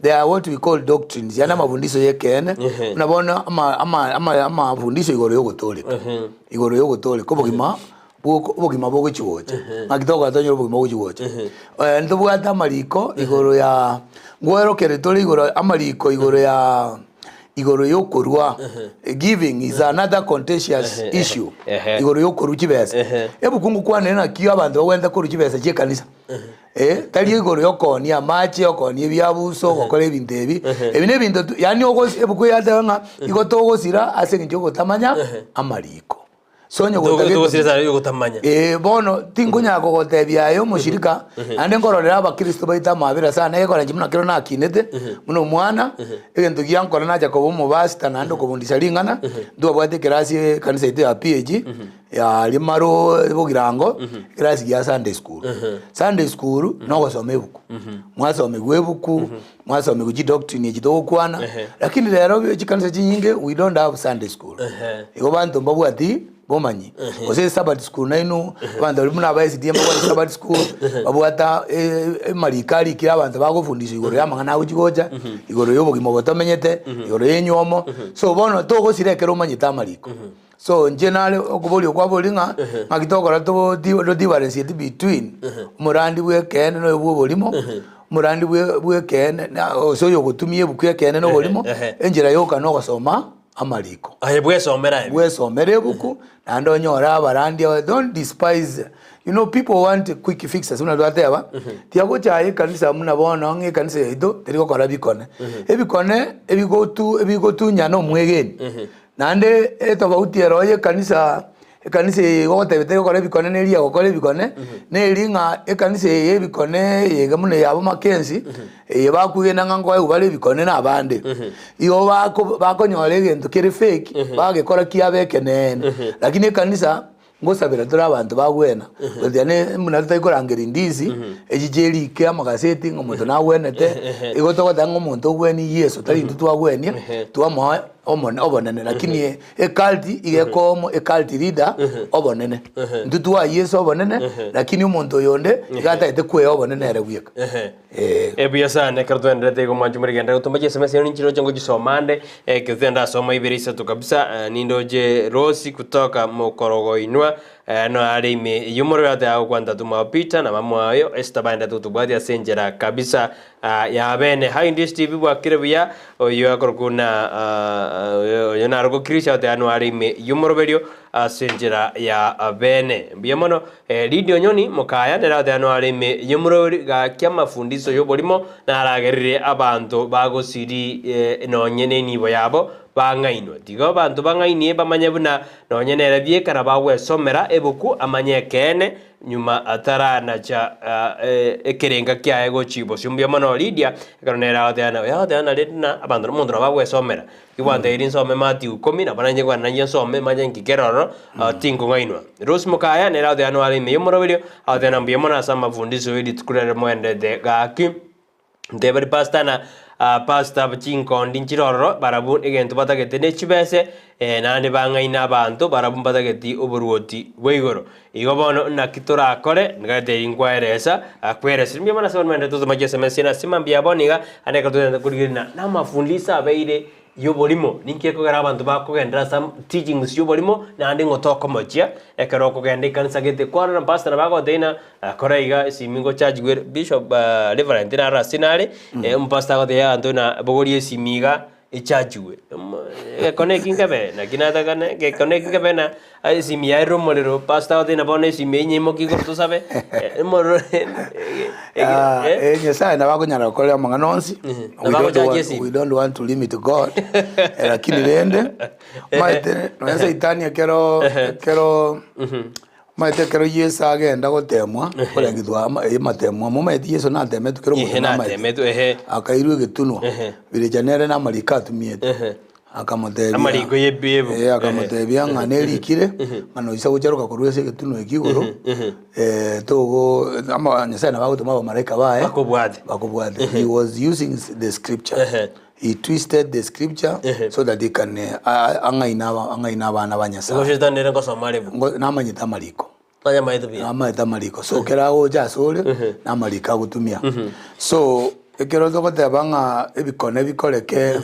[SPEAKER 2] they are what we call doctrines, yaani amafundisho ya ekeene, buna bono ama ama ama amafundisho igoro ya ogotooreka, igoro ya ogotooreka obogima bwoko obogima bogochi gocha, ng'aki tokogera tonyore obogima bogochi gocha. Ntobwate amariko igoro ya ngwerokereria tore igoro amariko igoro ya igoro y'okorua giving is another contentious issue igoro y'okorua chibesa ebuku ngokwanere naki abanto bagwenerete korua chibesa chia ekanisa eh, tari igoro y'okoonia amache okoonia ebiabuso gokora ebinto ebi ebi na ebinto tu yaani ogosi ebuku eyateba ng'a igo togosira ase eng'encho yogotamanya amariko. So onye gotagete
[SPEAKER 1] Togosira esara yogotamanya.
[SPEAKER 2] Ee, bono tinkonyara kogotebia aye omoshirika, naende nkororera abakristo baito amabera sana, egekora inche buna kero nakinete, buna omwana, egento giankora nacha koba omopastor naende okobundisa ring'ana, ntwabwate ekerasi ekanisa yaito ya PAG, aria maro bogirango, ekerasi gia Sunday school. Sunday school, nogosoma ebuku, mwasomigwa ebuku, mwasomigwa chidoctrine echi togokwana, lakini rero chikanisa chinyinge we don't have Sunday school. Igo banto mbabwati bomanyi, gose esabbath school nainwe abanto baria buna aba SDA mbabwate sabbath school, babwata amariko arikire abanto bagofundishwa igoro ya amang'ana agochi gocha, igoro ya obogima obo tomenyete, igoro ya enywomo. So bono togosira ekero omanyete amariko. So inche nare okoboria okwaboria ng'a ng'aki tokora to to differentiate between omorandi bwa ekeene na oyo bwa oborimo, omorandi bwa bwa ekeene na gose oyo ogotumia ebuku ya ekeene na oborimo, enchera yoka na ogosoma amariko.
[SPEAKER 1] Aye bwesomera ebi.
[SPEAKER 2] Bwesomere ebuku, naende onyore abarandi aba don't despise, you know people want quick fixes buna twateba, tiga gochaya ekanisa buna bono ng'a ekanisa yaito teri gokora bikone. Ebikone ebigotu ebigotunyana omwegeni. Naende etofauti ero y'ekanisa, ekanisa eye igo ogoteba teri gokora ebikone na eria egokora ebikone, neri ng'a ekanisa eye y'ebikone eye iga buna eyabo Mackenzie, eye bakwegena ng'a nkoegwa bare ebikone na abande. Igo bako bakonyora egento kere fake, bagekora kiaba ekeneene. Lakini ekanisa. Ngosabera tore abanto bagwena, gotiga ne buna totari korangeria ndisi, echi chierike amagaseti ng'a omonto nagwenete, igo togoteba ng'a omonto ogwenie Yeso tari intwe twagwenia, twamoa omone obonene lakini ecult iga ekomo ecult leader obonene. Intwe twaa Yeso obonene, lakini omonto oyonde iga atagete kwea obonene ere bweka. Eh.
[SPEAKER 1] Ebuya sana ekero twaenderete igo mwanche morigenderere gotoma chisms ero ninchiroche ngochisoma ande ekero tindasoma ibere isato kabisa eh, nindoche Rosi kutoka mokorogoinwa eh, no are ime eyio morore ate agokwana tata omwabo Peter na mama oyo Esther baendete gotobwatia ase enchera kabisa ah, ya bene. Hi Ndish TV bwakire buya oyio akorokwa na ah, oyo narokwa Chris agote ano are ime y'omoroberio ase enchera ya bene. Mbuya mono. Lydia Onyoni mokaya nere agoteeba noare ime y'omorweri gaki amafundiso y'oborimo naragerire abanto bagosiri nonye nenibo yabo bang'ainwe. Tiga abanto bang'ainie bamanye buna nonye nere bieka nabo agwesomera ebuku amanye ekeene nyuma ataranacha ekerenga kiaye gochia bosio. Mbuya mono Lydia ekero nere agoteeba na oyo agoteeba nare buna abanto omonto nabo agwesomera. Igwantebirie nsome Matthew ikomi, nabo nainche nkwana nainche nsome, manye nki kere ororo, tinkong'ainwa. Rose mokaya, nere agoteba noare ime y'omoroberio, agoteba na mbuya mono ase amafundisho ye rituko riria moendete gaki. Nteberi pastor na pastor chinkondi nchire ororo, barabwo egento batagete ne chibese, naende bang'aine abanto, barabwo mbatageti oboruoti bwa igoro. Igo bono naki torakore? Nigatebi nkwaeresa, akweresa. Mbuya mono ase abanto baendete gosoma chiSMS chiane ase mambia bono iga, ande ekero togenda korigereria na namafundisho abeire y'oborimo, ninki ekogera abanto bakogenderera ase am teachings y'oborimo, naende ng'o tokomochia, ekero okogenda ekanisa gete kwarora pastor nabo agotebia ng'a kora iga esimi ngochajiwe ere, bishop reverend naro ase nare, omopastor agotebia abanto ng'a bogoria esimi iga. Echachiwe, egekone eki nkebe, naki natakane, egekone eki nkebe na esimi yaerire omorero, pastor agotebia na bono esimi eye nyeimokie igoro tosabe, omorero
[SPEAKER 2] Ah, eh, Nyasaye nabo akonyara gokora amang'ana onsi.
[SPEAKER 1] Nabo
[SPEAKER 2] We don't
[SPEAKER 1] agochakia
[SPEAKER 2] want,
[SPEAKER 1] esimi.
[SPEAKER 2] we don't want to limit God. Eh, Lakini rende, omanyete, nonya saitani ekero, ekero, Omanyete ekero Yeso agenda goteemwa, korengitwa ama amateemwa amo, omanyete Yeso nateemetwe kera omonto
[SPEAKER 1] Ehe,
[SPEAKER 2] namaete.
[SPEAKER 1] nateemetwe, ehe.
[SPEAKER 2] Akairwa egetunwa,
[SPEAKER 1] Ehe.
[SPEAKER 2] birecha nere namariko atumiete.
[SPEAKER 1] Ehe.
[SPEAKER 2] Akamotebia
[SPEAKER 1] Amariko y'ebi- y'ebuku.
[SPEAKER 2] Eh, akamotebia ng'a nerikire, ng'a noisa gocharoka korwa ase egetunwa eke igoro, togo ama Nyasaye nabo agotoma abamalaika baye,
[SPEAKER 1] Bakobwate.
[SPEAKER 2] bakobwate. He was using the scripture.
[SPEAKER 1] Ehe.
[SPEAKER 2] He twisted the scripture so that he can ang'aine aba ang'aine abana ba
[SPEAKER 1] Igo
[SPEAKER 2] Nyasaye.
[SPEAKER 1] shetani nere ngosoma are ebuku.
[SPEAKER 2] Ngo namanyete amariko.
[SPEAKER 1] Nanyamaete buya.
[SPEAKER 2] Namanyete amariko. So kera agocha asore, namariko agotumia. So ekero togoteba ng'a ebikone bikoreke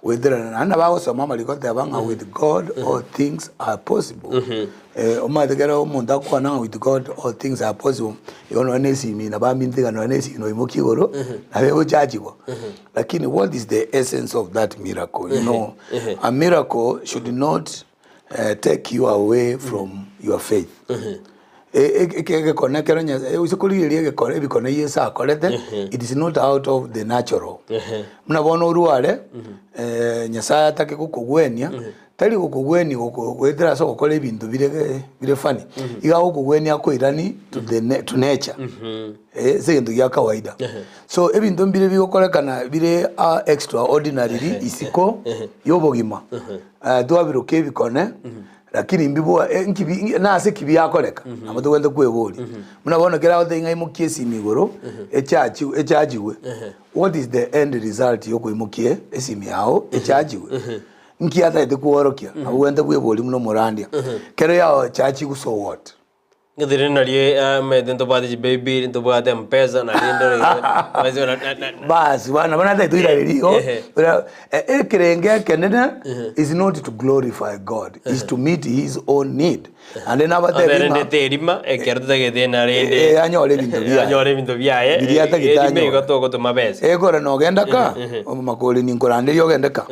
[SPEAKER 2] goeterana naende nabo agosoma amariko oteba ng'a with God all things are possible. Omanyete ekero omonto agokwana ng'a with God all things are possible, igo nonye na esimi nabo amintete iga nonye na esimi noimokia igoro, nabo egochachigwa. Lakini what is the essence of that miracle? You know, a miracle should not uh, take you away from your faith. Egekone ekero Nyasaye ase korigereria egekone ebikone Yeso akorete, it is not out of the natural. Buna bono orware, Nyasaye atake gokogwenia, Tari gokogwenia goko goetera ase ogokora ebinto bire bire funny, iga agokogwenia akoirani to the ne to nature, eh, ase egento gia kawaida. So ebinto mbire bigokorekana bire ah extraordinarily isiko ya obogima, twabiroka ebikone, lakini mbibwa nki bi nase ki biakoreka, nabo togwente kweboria. Buna bono ekero agotebia ng'a imokia esimi igoro, echachi echachigwe, what is the end result ya okoimokia esimi yago echachigwe? Nki atagete kworokia? Nabo ogwente bweborie buna omorandia. Kero yaochachigwe so what?
[SPEAKER 1] Ng'etire nario amaete ntobwate chibaby, ntobwate mpesa nario ndore
[SPEAKER 2] Basi bono nabo natagete oiranerie igo, ora ekerengo ekenene is not to glorify God, is to meet his own need. Naende nabatebi
[SPEAKER 1] Rende
[SPEAKER 2] ng'a
[SPEAKER 1] terima ekero totagete narende
[SPEAKER 2] Eh, anyore ebinto biaye.
[SPEAKER 1] anyore ebinto biaye
[SPEAKER 2] Biria atagete
[SPEAKER 1] erima
[SPEAKER 2] anyore.
[SPEAKER 1] igo togotoma besa
[SPEAKER 2] Ekore nogenda ka, makori ninkoranderia ogende ka.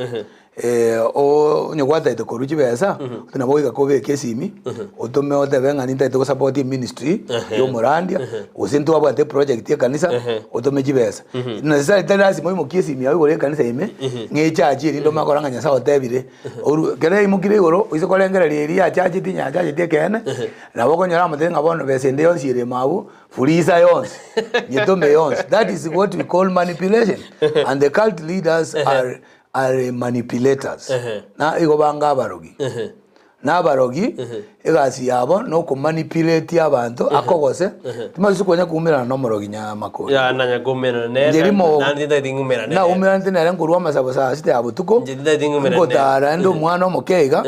[SPEAKER 2] Onye gwataete korwa chibesa, nabo goika kobeke esimi, otome otebe ng'a nintagete gosupport eministry ya omorandia, gose ntwabwate eproject ya ekanisa, otome chibesa. Necessarily tari lasima oimokie esimi yago igoro ekanisa ime, ng'a echachi erinde omanye korora ng'a Nyasaye otebire, orwe ekero yaimokire igoro, oise korengereria eria yachacheti onye yachacheti ekeene, nabo okonyora amotebie ng'a bono besa ende yonsi ere ime abwo, Furisa yonsi, nyetome yonsi. That is what we call manipulation. And the cult leaders are are manipulators. Na igo banga abarogi. Na abarogi egasi yabo nokomanipulate abanto akogose. Timanyeti konya koumerana na omorogi nyamakori.
[SPEAKER 1] Ya nanya koumerana nere.
[SPEAKER 2] Inche rimo
[SPEAKER 1] Nande tintageti ng'umerane nere.
[SPEAKER 2] naumeranete nere nkorwa amasabo saa sita ya botuko.
[SPEAKER 1] Inche tintageti ng'umerane nere.
[SPEAKER 2] Ngotara inde omwana omoke iga,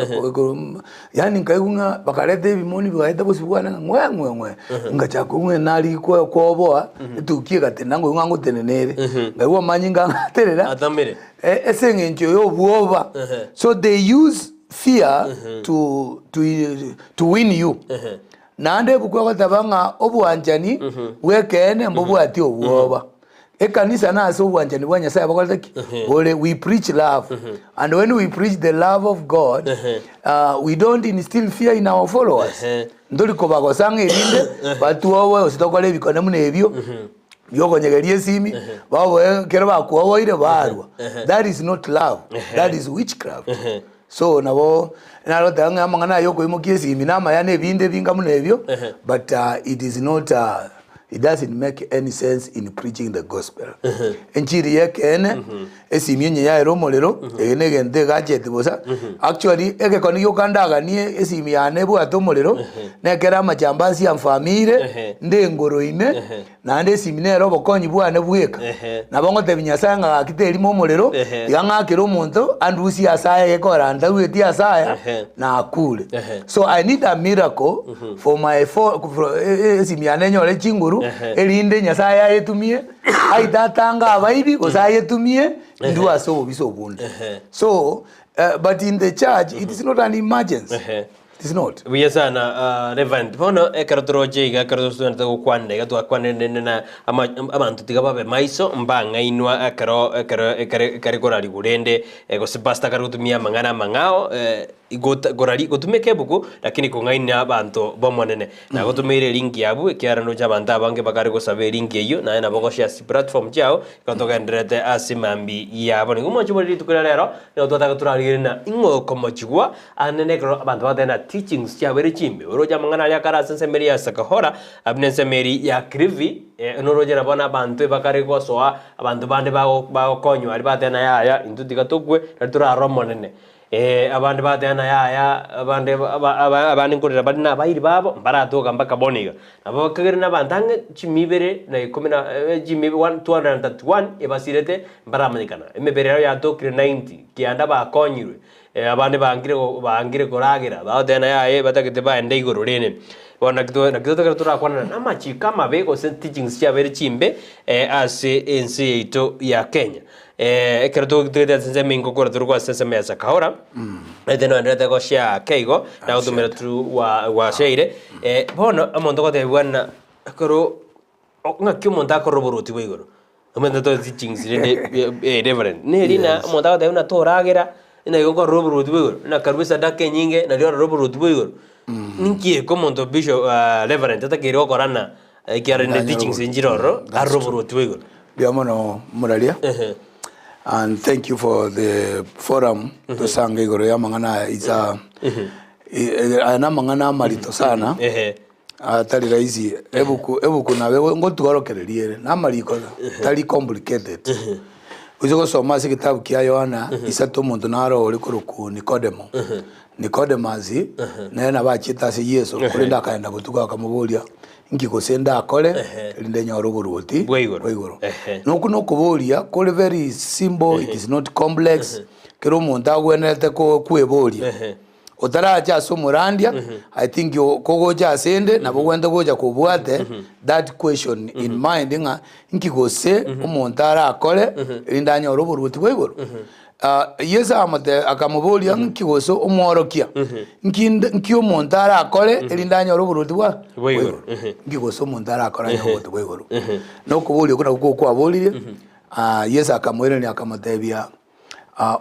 [SPEAKER 2] yaani nkaigwa ng'a bakareta ebimoni bigaeta bosio bwane ng'a ng'we ng'we ng'we. Ngachaka koigwa ng'a nari ko- koboa, etukia egatenena nkoigwa ng'a ngotenena ere. Nkaigwa amanyinga ang'aterera,
[SPEAKER 1] Atamire.
[SPEAKER 2] ase eng'encho ya obwoba. So they use fear to to to win you. Naende ebuku egoteba ng'a obwanchani bw'ekeene mbobwati obwoba. Ekanisa nase obwanchani bwa Nyasaye bokorete ki? Bore we preach love. And when we preach the love of God, we don't instill fear in our followers. Ntori kobagosa ng'a erinde batuoboe gose tokore ebikone buna ebio biokonyegeria esimi, baoboe ekero bakuoboire barwa. That is not love, that is witchcraft. So nabo naroteba ng'a amang'ana aya okoimokia esimi namaya na ebinde ebinga buna ebio, but it is not it doesn't make any sense in preaching the gospel. Enchiri y'ekeene, esimi onye yaera omorero, eye na egento egacheti bosa, actually egekone gioka ndaganie esimi yane ebwate omorero, nekero amachambasi amfamire, nde engoro ime, Naende esimi nere obokonyi bwane bweka. Nabo ngotebi Nyasae ng'a gaki terima omorero, tiga ng'akere omonto andusie ase aya egekora ntarueti ase aya, nakure. So I need a miracle for my pho for esimi yane enyore chinguru, erinde Nyasae ayetumie, aite atange abaibi, gose ayetumie ndue ase obobisa obonde. So, but in the church, it is not an emergency. It is not.
[SPEAKER 1] Buya sana ah, Reverend. Bono ekero toroche iga ekero togenderete gokwana iga twakwanire rende na ama abanto tiga babe maiso mbang'ainwa ekero ekero ekere ekere korarigwa rende eh, gose pastor akare gotumia amang'ana amang'ao eh, gota korari gotumeka ebuku lakini kong'aina abanto b'Omonene. Nagotomeire elink yabu ekiagera ndoche abanto abange bakare gosaba elink eyio naye nabo ogoshare ase chiplatform chiao igo togendererete ase mambia yabo. Nigo mwanche more rituko ria rero nigo twataka torarigereria na ing'o okomochigwa Aande nekero abanto bagoteba ng'a teachings chiabeire chimbe, oroche amang'ana aria akare ase ensemo eria ya Sakahora, abwo nensemo eria ya Kilifi, noroche nabo nabanto ebakare gosoa, abanto bande bago bagokonywa aria bateba ng'a yaya intwe tiga tokwe, nari torarore Omonene. Abande bateba ng'a yaya, abande aba aba abande nkorera bare na abairi babo, mbaratoka mpaka bono iga. Nabo bakagera na abanto ang'e chimia ibere na ikomi na chimia one 231 ebasirete mbaramanyekana. Emebere yabo yatokire 90, kianda bakonyirwe. Abande bangire bangire koragera, bagoteba ng'a yaye batagete baende igoro rende. Bono naki to naki totagete torakwanera namachiko amabe gose teachings chiabeire chimbe ase ense yaito ya Kenya. Ekero togete ase ensemo eye ngokora tore ase ensemo ya Sakahora, ete noenderete goshare ake igo, nagotomera through wa gwashaire. Bono omonto ogotebiwa ng'a ekero Ng'aki omonto akorora oboruoti bwa igoro? Omanyete tore teachings rende eh reverend, neri ng'a omonto agoteba buna toragera, ng'a igo okorora oboruoti bwa igoro, ng'a karue esadaka enyinge nario orore oboruoti bwa igoro. Ninki eke omonto bishop reverend atakeire gokora na ekiagera rende
[SPEAKER 2] Ndanyore
[SPEAKER 1] teachings
[SPEAKER 2] oboruoti.
[SPEAKER 1] nchire ororo,
[SPEAKER 2] That's
[SPEAKER 1] arore
[SPEAKER 2] true.
[SPEAKER 1] oboruoti bwa igoro.
[SPEAKER 2] Mbuya mono moraria.
[SPEAKER 1] Ehe.
[SPEAKER 2] And thank you for the forum tosange igoro ya amang'ana aya it's a aya na amang'ana amarito sana
[SPEAKER 1] Ehe.
[SPEAKER 2] atari rahisi ebuku ebuku nabe ngotworokereria ere na amariko tari complicated oise gosoma ase egetabu kia Yohana isato omonto naro ore korokwa Nikodemo Nicodemus nere nabo achiete ase Yeso korende akaenda botuko akamoboria Inki gose ndakore erinde nyore oboruoti
[SPEAKER 1] Bwa igoro.
[SPEAKER 2] bwa igoro?
[SPEAKER 1] Ehe.
[SPEAKER 2] Nokwo nokoboria kore very simple, it is not complex, kera omonto agwenerete ko- kweboria.
[SPEAKER 1] Ehe.
[SPEAKER 2] Otaracha ase omorandia, I think yo- kogocha ase ende, nabo ogwenerete gocha kobwate that question in mind ng'a inki gose omonto arakore erinde anyore oboruoti bwa igoro. Yeso akamotebia, akamoboria, Nki gose omworokia? Nki nde- nki omonto arakore erinde anyore oboruoti bwa
[SPEAKER 1] Bwa igoro.
[SPEAKER 2] Nki gose omonto arakore anyore oboruoti bwa igoro? Na okoboria okwo nakwo kwaborire, Yeso akamoiraneria akamotebia,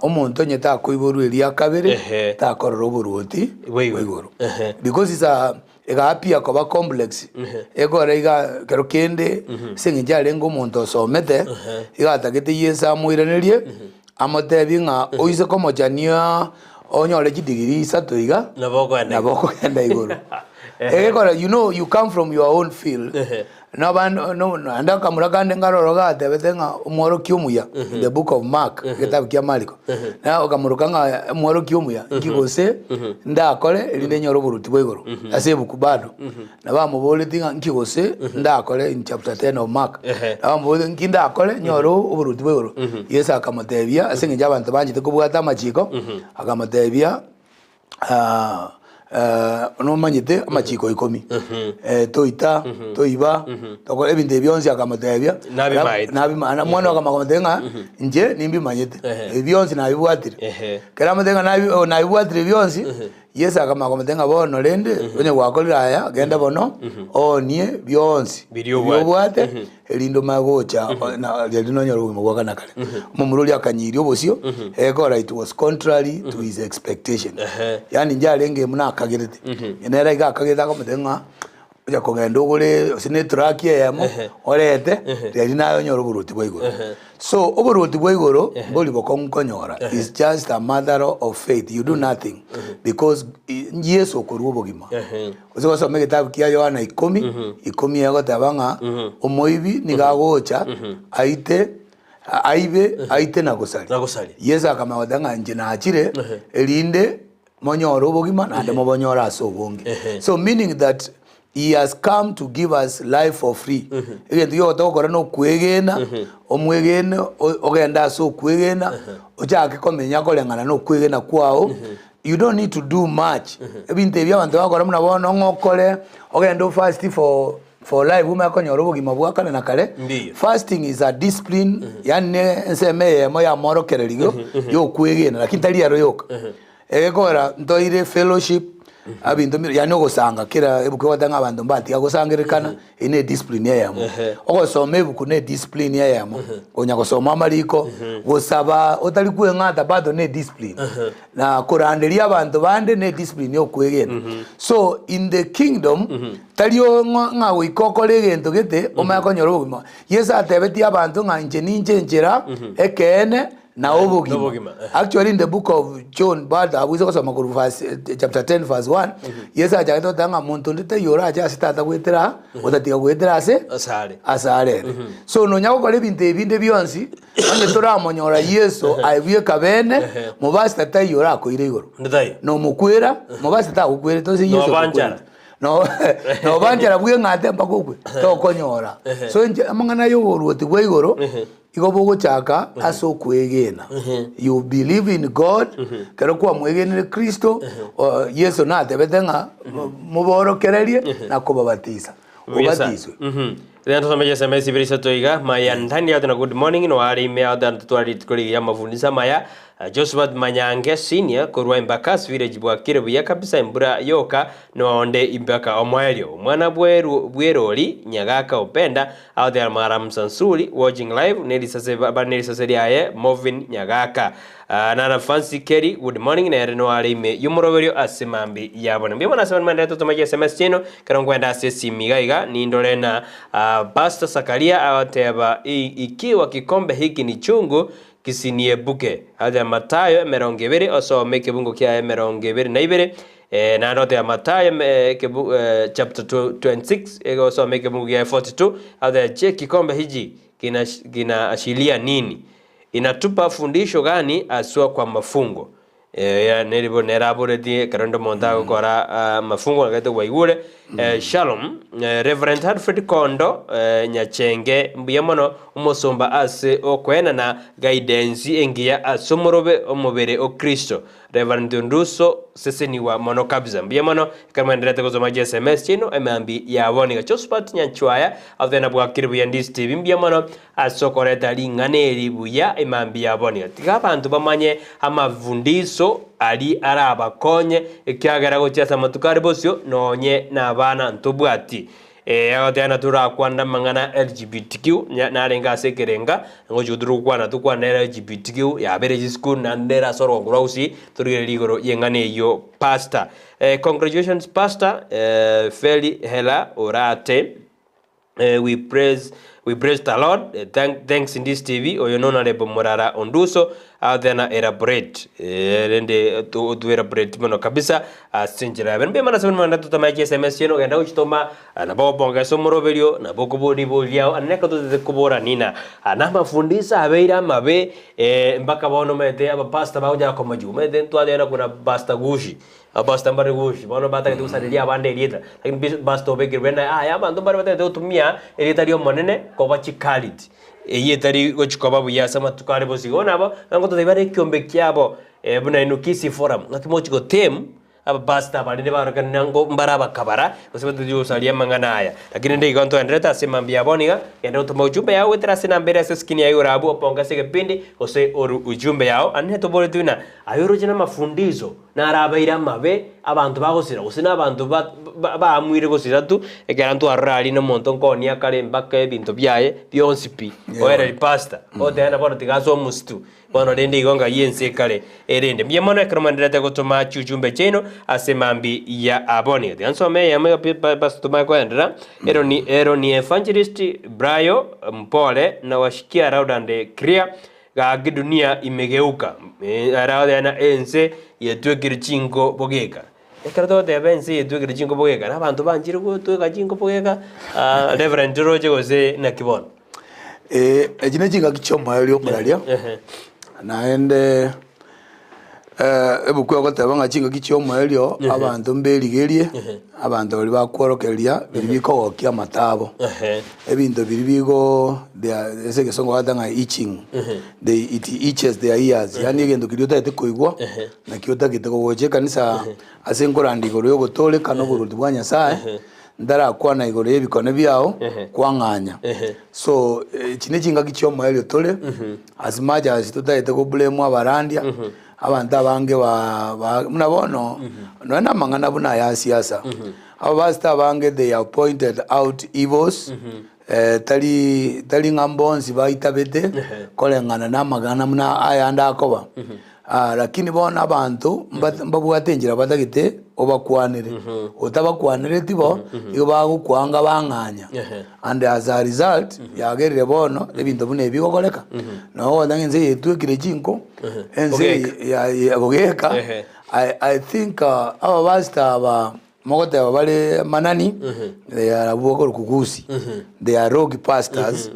[SPEAKER 2] omonto onye takoiborwa eria kabere,
[SPEAKER 1] Ehe.
[SPEAKER 2] takorora oboruoti
[SPEAKER 1] Bwa igoro.
[SPEAKER 2] bwa igoro.
[SPEAKER 1] Ehe.
[SPEAKER 2] Because is a egaapia koba complex, ekore iga ekero kende ase eng'encho arenge omonto osomete, iga atagete Yeso amoiranerie, amotebie ng'a oise komochania onyore chidegree isato iga,
[SPEAKER 1] Nabo okogenda
[SPEAKER 2] nabo okogenda igoro. Egekora you know you come from your own field, Noba no naende akamura kande nkaroro gatebete ng'a omworokia omuya, in the book of Mark, egetabu kia Mariko, na okamoruka ng'a omworokia omuya, inki gose ndakore erinde nyore oboruoti bwa igoro, ase ebuku bado. Nabo amoboretie ng'a inki gose ndakore in chapter 10 of Mark, nabo amoboretie inki ndakore nyore oboruoti bwa igoro. Yeso akamotebia ase eng'encho abanto banchete kobwata amachiko, akamotebia. Nomanyete amachiko ikomi, toita, toiba, tokora ebinto ebi bionsi akamotebia,
[SPEAKER 1] Nabimaete.
[SPEAKER 2] nabima- na omwana akamotebia ng'a inche nimbimanyete,
[SPEAKER 1] Ehe.
[SPEAKER 2] ebi bionsi nabibwatire.
[SPEAKER 1] Ehe.
[SPEAKER 2] Ekero amotebia ng'a nabi- oh, nabibwatire bionsi, Yeso akamanya komotebia ng'a bono rende, onye gwakorire aya, genda bono, oonie bionsi
[SPEAKER 1] Biria obwate.
[SPEAKER 2] obwate, erinde omanye gocha na riria nonyore obogima bwa kare na kare. Omomura oria akanyiria obosio, egekora it was contrary to his expectation.
[SPEAKER 1] Ehe.
[SPEAKER 2] Yaani inche arenge buna akagerete, nere iga akagerete akomotebia ng'a ocha kogenda ogore gose na etraki eyemo, orete, riria naye onyore oboruoti bwa igoro. So oboruoti bwa igoro mbori bokong'u konyora, is just a matter of faith, you do nothing because Yeso okorua obogima. Gose gosoma egetabu kia Yohana ikomi, ikomi egoteba ng'a omoibi nigo agocha aite, aibe, aite na gosaria.
[SPEAKER 1] Na gosaria.
[SPEAKER 2] Yeso akamanya goteba ng'a inche nachire erinde monyore obogima naende mobonyore ase obonge. So meaning that he has come to give us life for free. Egento gioka togokora na okwegena, omwegene o- ogende ase okwegena, ochake komenya koreng'ana na okwegena kwao. You don't need to do much, ebinto ebi abanto bagokora buna bono ng'a okore, ogende o fast for for life omanye konyora obogima bwa kare na kare,
[SPEAKER 1] Mbuya.
[SPEAKER 2] fasting is a discipline yaani ne ensemo eyemo ya amorokererio ya okwegena lakini tari ero yoka. Egekogera ntoire fellowship, ebinto bire yaani ogosanga kera ebuku egoteba ng'a abanto mbatiga gosangererekana, Eyio ne discipline eyemo. Ogosoma ebuku ne discipline eyemo. Konya gosoma amariko, gosaba otari kweng'ata bado ne discipline. Na koranderia abanto bande ne discipline ya okwegena. So in the kingdom, tari o ng'a ng'a goika okore egento gete omanye konyora obogima. Yeso atebetie abanto ng'a inche ninche enchera, ekeene, na obogima.
[SPEAKER 1] Nobogima, eh.
[SPEAKER 2] Actually in the book of John bado abwo ase gosoma korwa verse eh, chapter 10 verse 1 Yeso achagete goteba ng'a monto onde taiyo orache ase tata goetera aa, otatiga goetera ase
[SPEAKER 1] Asare.
[SPEAKER 2] ase are ere. So nonya gokora ebinto ebi binde bionsi, onye toramonyora Yeso aye bweka bene, mobasita taiyo orakoire igoro.
[SPEAKER 1] Onde taiyo.
[SPEAKER 2] Nomokwera, mobasita tagokwerete ase Yeso
[SPEAKER 1] Nobanchara.
[SPEAKER 2] okokwera. No- nobanchara bweng'ate mpaka okwe, tokonyora. So inche amang'ana ya oboruoti bwa igoro, Igo bogochaka ase okwegena. You believe in God, ekero kwamwegenire Kristo, o- Yeso natebete ng'a moborokererie na kobabatisa. Obatiswe.
[SPEAKER 1] Rero tusome chisemo esi ibere isato iga maya ndani yato na good morning no are ime yato na tutware rituko rigiya amafundisho amaya Josephat Manyange senior korwa Embakasi village bwakire buya kabisa embura yoka noonde imbaka omoerio omwana bweru bwerori Nyagaka Openda Aotera Mara Msansuri watching live nerisase bare nerisase riaye Movin Nyagaka Ah, nana Fancy Kelly good morning nere no are ime yomoroberio ase mambi yabone mbuya mono ase abande maenderete totoma chi sms chiaino ekero nkwenda ase esimi iga iga nindore na ah, Pastor Sakaria agoteba "I- ikiwa kikombe hiki ni chungu. Kisiniebuke. Aria Matayo 20 osome ekebungo kiaye 22, naende oteba Matayo chapter 26 osome ekebungo kiaye 42, agotebi je kikombe hiji kinaashiria nini? Inatupa fundisho gani haswa kwa mafungo? Neribo nere aboretie ekero onde omonto agokora amafungo agete gwaigure. Shalom, Reverend Alfred Kondo Nyachenge mbuya mono omosomba ase okoenana guidance engiya ase omorobe omobere o Kristo. Reverend Onduso seseniwa mono kabisa. Mbuya mono ekero mwenderete gosoma chi sms chiaino emambi ya bono iga. Josephat Nyanchwaya Athena bwakire buya Ndisi TV mbuya mono ase okoreta ring'ana eri buya emambia ya bono iga. Tiga abanto bamanye amafundisho aria arabakonye, ekiagera gochia ase amatuko are bosio nonye nabana ntobwati. Ee, agoteba ng'a torakwane amang'ana LGBTQ, narenge ase ekerenga, ngochi goturi gokwana tokwane LGBTQ, yabere chisukuru naende nere ase orogongo rwa Gusii, torigererie igoro y'eng'ana eyio pastor. Congratulations pastor, Feli Hela Orate. We praise we praise the Lord. Thank, thanks in this TV. Oyo no Honorable Murara Onduso athena elaborate. Rende tu, tu elaborate mono kabisa ase enchera yabe. Mbe mana sebene mana tutamache SMS yeno genda gochitoma nabo obongesa omoroberio nabo okobori riborio anene totete kobora nina. Namafundisa abeire amabe mpaka bono omanyete abapastor bagochaka komochigwa. Omanyete ntwateba kuna Pastor Gushi. Abapastor mbare gochi bono batagete gosareria abande erieta, lakini bis pastor obekire buya naye aya abanto mbare batagete gotumia erieta ri'Omonene koba chikaliti, eyio etari gochi koba buya ase amatuko are bosio. Bono nabo ngototebia bare ekiombe kiabo buna inwe Kisii Forum, ng'aki mogochi gotemu abapastor baria nibarorekane nango mbare abakabara, gose batari gosaria amang'ana aya. Lakini rende igo ntoendererete ase mambia ya bono iga, genda gotoma ujumbe yao goetera ase enamba ere ase eskrini yaye igoro abwo oponge ase egepindi gose oru ujumbe yao, aye netoboretie buna aye oroche namafundiso. Narabeire amabe abanto bagosira, gose nabanto baamuire gosira tu, ekero ntwarora aria nomonto nkonia kare mpaka ebinto biaye bionsi pi, oereri pastor, oteba ng'a bono tiga ase omositu, bono rende igo ngai ense ekare erende. Mbuya mono ekero mwenderete gotoma chiujumbe chiaino ase mambia ya abwo. Nigo tiga nsome eyemo iga pi pastor tomanye koenderera, ero ni ero ni Evangelist Brayo mpore nawashikia loud and clear. Gaki dunia imegeuka, aragotebi ense yetwekire chinko bogeka. Ekero togoteba ense yetwekire chinko bogeka, na abanto banchire gotweka chinko bogeka, Reverend toroche gose naki bono?
[SPEAKER 2] Echi ne chingaki chi'omoerio omoraria, naende Ebuku egoteba ng'a chingaki chi'omoerio abanto mberigerie, abanto baria bakworokereria biria bikogokia amato abo. Ebinto biria bigo their ase egesongo bagoteba ng'a itching, they it itches their ears, yaani egento keria otagete koigwa, nakio otagete gogocha ekanisa ase nkoranda igoro ya ogotooreka na oboruoti bwa Nyasaye, ntarakwana igoro y'ebikone biao, kwang'anya. So echi ne chingaki chi'omoerio tore. As much as totagete go blame abarandia, abanto abange ba ba buna bono, nonya na amang'ana buna aya a siasa, abapastor abange they have pointed out evils, tari tari ng'a mbonsi baitabete koreng'ana na amang'ana buna ayande akoba, lakini bono abanto mba mbabwate enchera batagete obakwanere, otabakwanereti bo, nigo bagokwanga bang'anya. And as a result, yagerire bono ebinto buna ebi bigokoreka, nabo ogoteba ng'a ense eye etwekire chinko, ense eye ya- ya bogeka,
[SPEAKER 1] Ehe.
[SPEAKER 2] I, I think abapastor aba mogoteba bare amanani, they are abwo bakorokwa Gusii, they are rogue pastors,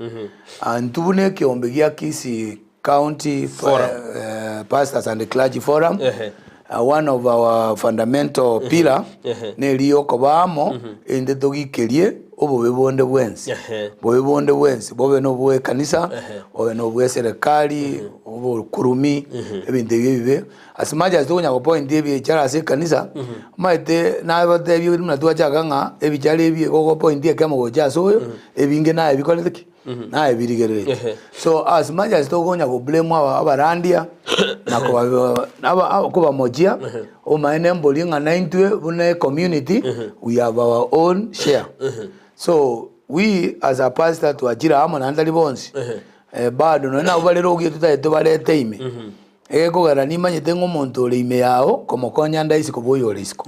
[SPEAKER 2] intwe buna ekeombe gia Kisii County
[SPEAKER 1] Forum.
[SPEAKER 2] Pastors and Clergy Forum,
[SPEAKER 1] Ehe.
[SPEAKER 2] one of our fundamental pillar
[SPEAKER 1] Ehe.
[SPEAKER 2] neri yokoba amo erinde togikerie obobe bonde bwensi
[SPEAKER 1] Ehe.
[SPEAKER 2] bobe bonde bwensi bobe na obwa ekanisa
[SPEAKER 1] Ehe.
[SPEAKER 2] bobe na obwa eserekari obokurumi ebinto ebio ebibe as much as tokonya gopoint ebichara ase ekanisa omanyete nabatebie buna twachaka ng'a ebichara ebi igo ogopoint ekemo gocha ase oyo ebinge naye bikorete ki Naye birigereretie.
[SPEAKER 1] Ehe.
[SPEAKER 2] So as much as tokonya go blame aba abarandia na koba aba aba kobamochia omaene mbori ng'a naintwe buna ecommunity we have our own share. So we as a pastor twachire amo naende tari bonsi bado nonye nabwo bare rogi totagete tobarete ime egekogera nimanyete ng'a omonto ore ime yao komokonya ande isiko boyo ore isiko.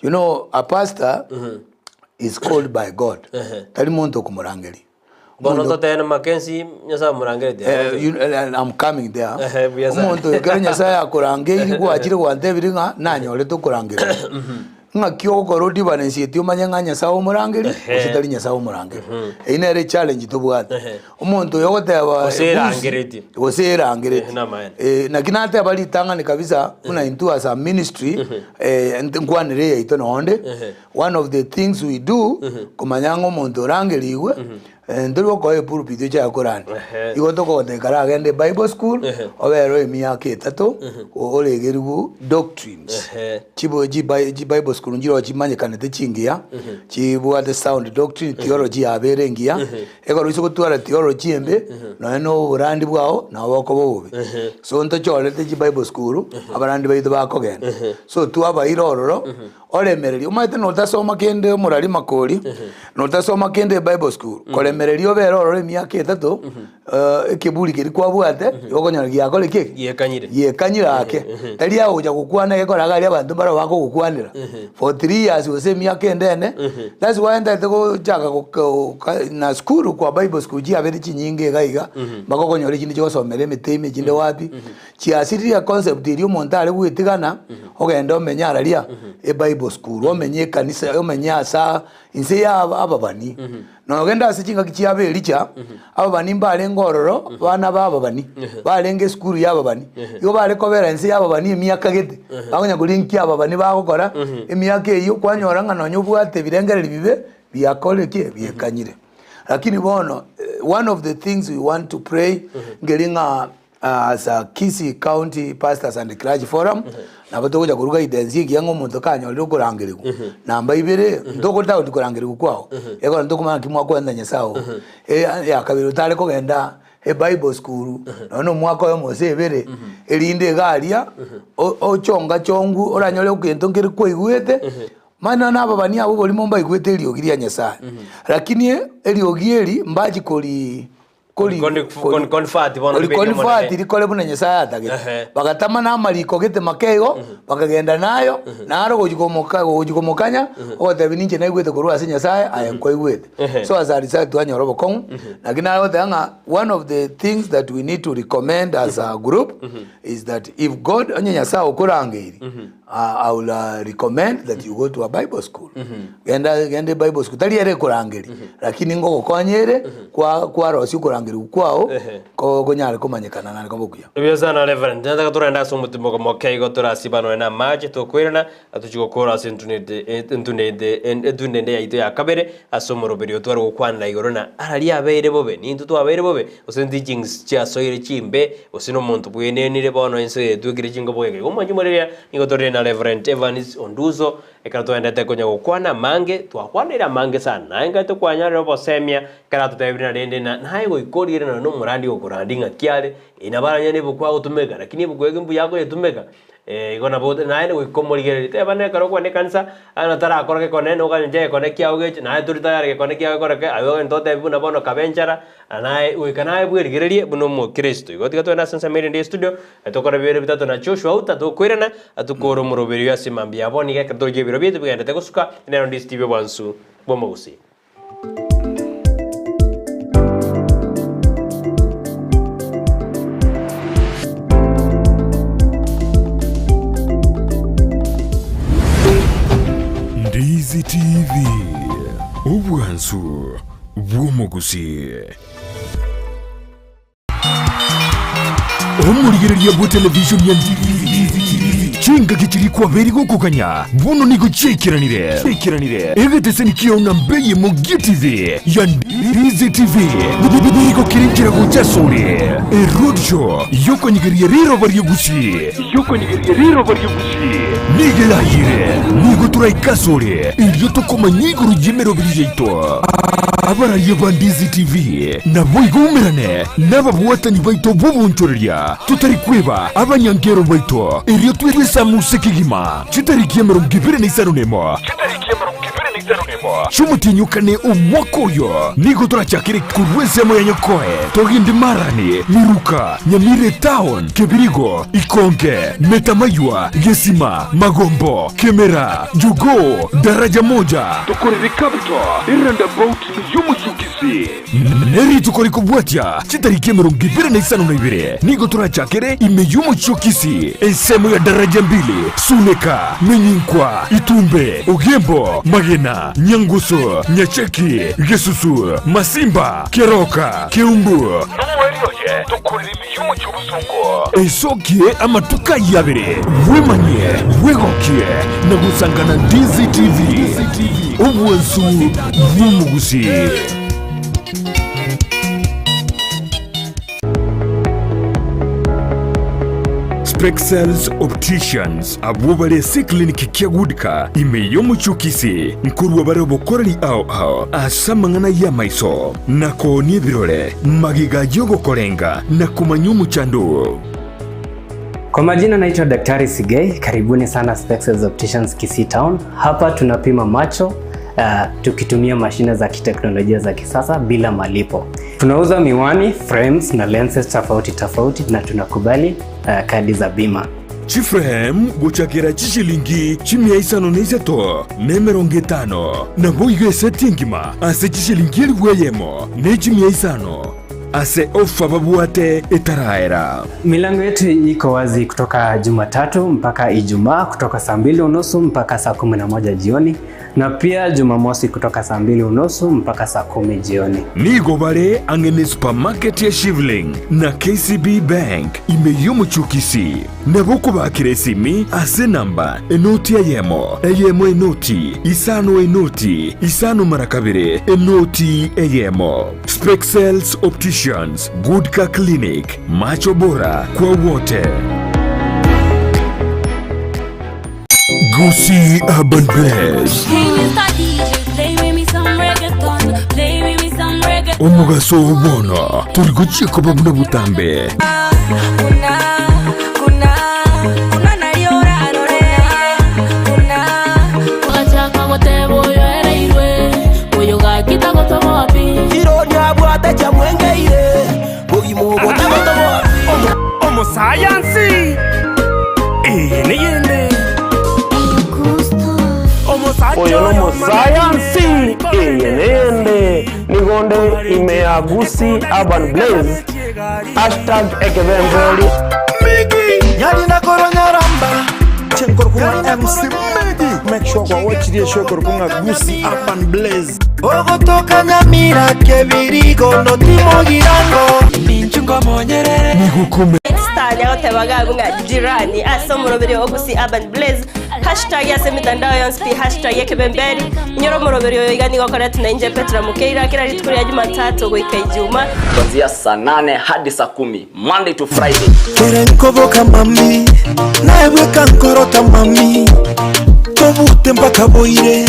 [SPEAKER 2] You know a pastor is called by God, tari monto okomorangeria.
[SPEAKER 1] Bono
[SPEAKER 2] Omonto-
[SPEAKER 1] totebe Mackenzie, Nyasaye amorangeretie.
[SPEAKER 2] Eh, you- eh, I'm coming there.
[SPEAKER 1] Ehe, buya sana.
[SPEAKER 2] Omonto oyo ekero Nyasaye akorangeiri gwachire gwantebirie ng'a nanyorete okorangerigwa. Ng'aki ogokora odibarensieti omanye ng'a Nyasaye omorangerie
[SPEAKER 1] Ehe.
[SPEAKER 2] gose tari Nyasaye omorangerie. Eyio nere echallenge tobwate.
[SPEAKER 1] Ehe.
[SPEAKER 2] Omonto oyo ogoteba
[SPEAKER 1] Gose
[SPEAKER 2] ebusi,
[SPEAKER 1] erangeretie.
[SPEAKER 2] gose erangeretie.
[SPEAKER 1] Ehe, namaene.
[SPEAKER 2] Eh, naki nateba ritang'ani kabisa buna intwe as a ministry eh, nkwanere eyaito nonde
[SPEAKER 1] Ehe.
[SPEAKER 2] One of the things we do komanya ng'a omonto orangerigwe eh, ntori gokoa epulpit oche akorande
[SPEAKER 1] Ehe.
[SPEAKER 2] igo tokogotebia kare agende bible school
[SPEAKER 1] Ehe.
[SPEAKER 2] obere emiaka etato oregerigwe doctrines
[SPEAKER 1] Ehe.
[SPEAKER 2] Chibo chibi chibible school nchiroo chimanyekanete chingiya chibwate sound doctrine theology yabo ere engiya ekero oise gotwara theology embe nonya na oborandi bwao nabo bokoba obobe. So ntochorete chibible school abarandi baito bakogenda so twabaira ororo Oremererie, omanyete notasoma kende omorari makori, notasoma kende ebible school, koremereria obere ororo emiaka etato, eh, ekeburi keria kwabwate, igo okonyora giakore ki?
[SPEAKER 1] Giekanyire.
[SPEAKER 2] Giekanyire ake. Tari agocha gokwana egekora iga aria abanto mbaro bakogokwanera. For 3 years gose emiaka ende ene, that's why ntagete gochaka goka na school kwa bible school chiabeire chinyinge iga iga, mpaka okonyora echinde chigosomera emete ime echinde wapi. Chiasiririe econcept eria omonto are gwetigana ogende omenye araria ebible school omenye ekanisa omenye asa inse ya ababani. Nogende ase chingaki chia abelicha ababani mbarenge ororo abana ba ababani barenge esukuru ya ababani. Igo bare kobera inse ya ababani emiaka gete bakonya koria nki ababani bagokora emiaka eyio kwanyora ng'a nonye obwate ebirengererio bibe biakorire ki? Biekanyire. Lakini bono one of the things we want to pray nkeri ng'a As a Kisii County Pastors and Clergy Forum, nabo togocha korwa guidance ekiya ng'a omonto kanyorire okorangerigwa, namba ibere, ntogotauti korangerigwa kwao, ekero ntokomanya naki mwakoenda Nyasaye oo. Eya kabere otare kogenda ebible school, nonye na omwaka oyomo gose ebere, erinde iga aria, ochonga chongu oranyore egento nkere kwaigwete, mani nonye na ababani abwo oborimo mbaigwete eriogi ria Nyasaye. Lakini eriogi eri mbachi kori. kori-
[SPEAKER 1] Kori-
[SPEAKER 2] kori-
[SPEAKER 1] convert bono
[SPEAKER 2] kori
[SPEAKER 1] ribe erio
[SPEAKER 2] convert
[SPEAKER 1] Omonene.
[SPEAKER 2] rikore buna Nyasaye atagete.
[SPEAKER 1] Ehe.
[SPEAKER 2] Bagatama na amariko gete make igo, bakagenda nayo, naro gochi komoka gochi komokanya, ogotebi ninche naigwete korwa ase Nyasaye, aye nkwaigwete.
[SPEAKER 1] Ehe.
[SPEAKER 2] So as a result twanyora obokong'u, lakini nare goteba ng'a one of the things that we need to recommend as a group is that if God onye Nyasaye okorangeiri, I will recommend that you go to a Bible school. Genda genda ebible school tari ere ekorangeria lakini ngogokonya ere kwa kwarosia okorangerigwa kwao
[SPEAKER 1] Ehe.
[SPEAKER 2] ko konyare komanyekana naende kobe okuya.
[SPEAKER 1] Ebuya sana Reverend, nataka torende ase omotimoko moke igo torasiba nonya na amache tokoirana atochie gokora ase entunete entunete entunende yaito ya kabere ase omoroberio tware gokwanera igoro na araria abeire bobe nintwe twabeire bobe gose teachings chiasoire chimbe gose na omonto bwenenire bono ense eye etwekire chingobo iga igo omwanchi moreria nigo tore na Reverend Evans Onduso Ekero twaendete konya gokwana amange, twakwanire amange sana, naye nkai tokwanyarire obosemia, ekero atotebirie na rende na naye goika orire nonya nomorandi okorandi ng'aki are, eh nabo aranyare na ebuku agotumeka, lakini ebuku eke mbuya akoyetumeka, igo nabo naende goika omorigererie. Teba na ekero okogenda ekanisa, aye notarakora gekone, noganye gekone kiago geche, naye tori tayari gekone kiago gekoreke, aye ogende totebi buna bono kabe enchara, Naye goika naye bwerigererie buna omokristo. Igo tiga togende ase ensemo erinde y'estudio, tokore bibere bitato na Joshua Outa tokoirana, atokore omoroberio ase mambia ya bono iga ekero toroche ebiro biaito bigenderete gosuka, nero ndi Steve Obwansu bw'omogusii.
[SPEAKER 3] Ndizi TV, obwansu bw'omogusii. Omorigereria bwe television ya Ndizi chingaki chiria kwabeire gokoganya bono nigo chiaikeranire. Egeteseni kiao na mbeyemo gie TV ya Ndizi TV nigo kere nchera gocha asore eroadshow yokonyegeria riroba ri'egusii. Nigo erayire, nigo toraike asore, erio tokomanya igoro y'emeroberi yaito. Abaraia ba Ndizi TV naboigo umerane nababwatani baito b'obonchoreria, totari kweba abanyankero baito, erio twesamuse kegima chitariki 25 Chi'omotienyi o kane omwaka oyo nigo torachakere korwa ensemo ya Nyakoe, togende Marani, Miruka, Nyamira Etown, Kebirigo, Ikonge, Metamaywa, Gesima, Magombo, Kemera, Jogoo, Daraja Moja, tokorere Capital, eroundabout y'omochie o Kisii. Nerituko rikobwatia chitariki 22 nigo torachakere ime y'omochie o Kisii, ensemo ya Daraja Mbili, Suneka, Menyinkwa, Itumbe, Ogembo, Magena, Nyangusu, Nyacheki, Gesusu, Masimba, Keroka, Keumbu, Nomoerio oye tokorere ime y'omochie o Bosongo. Esokie amatuko ayio abere, bwemanyie, bwegokie na gosangana DCTV, obwansu bw'omogusii. Spexels Opticians abwo bare ase eclinic kia Goodka ime y'omochie o Kisii nkorwa bare obokoreri ao ao ase amang'ana y'amaiso na koonia ebirore magega y'ogokorenga na komanya omochando oo.
[SPEAKER 4] Kwa majina naitwa Daktari Sigei, karibuni sana Spexels Opticians Kisii Town. Hapa tunapima macho tukitumia mashine za kiteknolojia za kisasa bila malipo. Tunauza miwani, frames na lenses tofauti tofauti na tunakubali kadi za bima.
[SPEAKER 3] Chiframe gochakera chishilingi chimia isano na isato na emerongo etano, naboigo eseti engima ase chishilingi elifu eyemo ne chimia isano ase ofa babwate etaraera.
[SPEAKER 4] Milango yetu iko wazi kutoka Jumatatu mpaka Ijumaa kutoka saa 2:30 mpaka saa 11 jioni na pia Jumamosi kutoka saa 2:30 mpaka saa 10 jioni.
[SPEAKER 3] Nigo bare ang'e ne supermarket ya Shivling na KCB Bank ime y'omochie o Kisii. Nabo okobakera esimi ase enamba enoti eyemo, eyemo enoti, isano enoti, isano mara kabere, enoti eyemo. Spexels Opticians, Good Car Clinic, macho bora kwa wote. Gusii Urban Blaze.
[SPEAKER 5] Hey, Mr. DJ, play with me some reggaeton. Play with me some reggaeton.
[SPEAKER 3] Omogaso oo bono tori gochia koba buna botambe.
[SPEAKER 6] Omosayansi eye neyende.
[SPEAKER 1] Oyo nomosayansi eye neyende nigonde ime ya Gusii Urban Blaze hashtag ekebemberi.
[SPEAKER 7] Chenkorkunga MC Medi. Make sure kwa watch the show korkunga Gusii Urban Blaze.
[SPEAKER 8] Ogotoka Nyamira kebirigo no timogirango
[SPEAKER 3] Nigokome
[SPEAKER 9] Star yagotebaga ng'a jirani ase omoroberi o Gusii Urban Blaze hashtag ase emitandao yonsi pi hashtag ekebemberi inyora omoroberi oyo iga nigo okoretwa na inche Petra Mukeira kera rituko ria Jumatatu goika Ijumaa
[SPEAKER 10] kuanzia saa 8 hadi saa 10 Monday to Friday.
[SPEAKER 8] Kerenkoboka mami naebweka nkorota mami tobute mpaka boire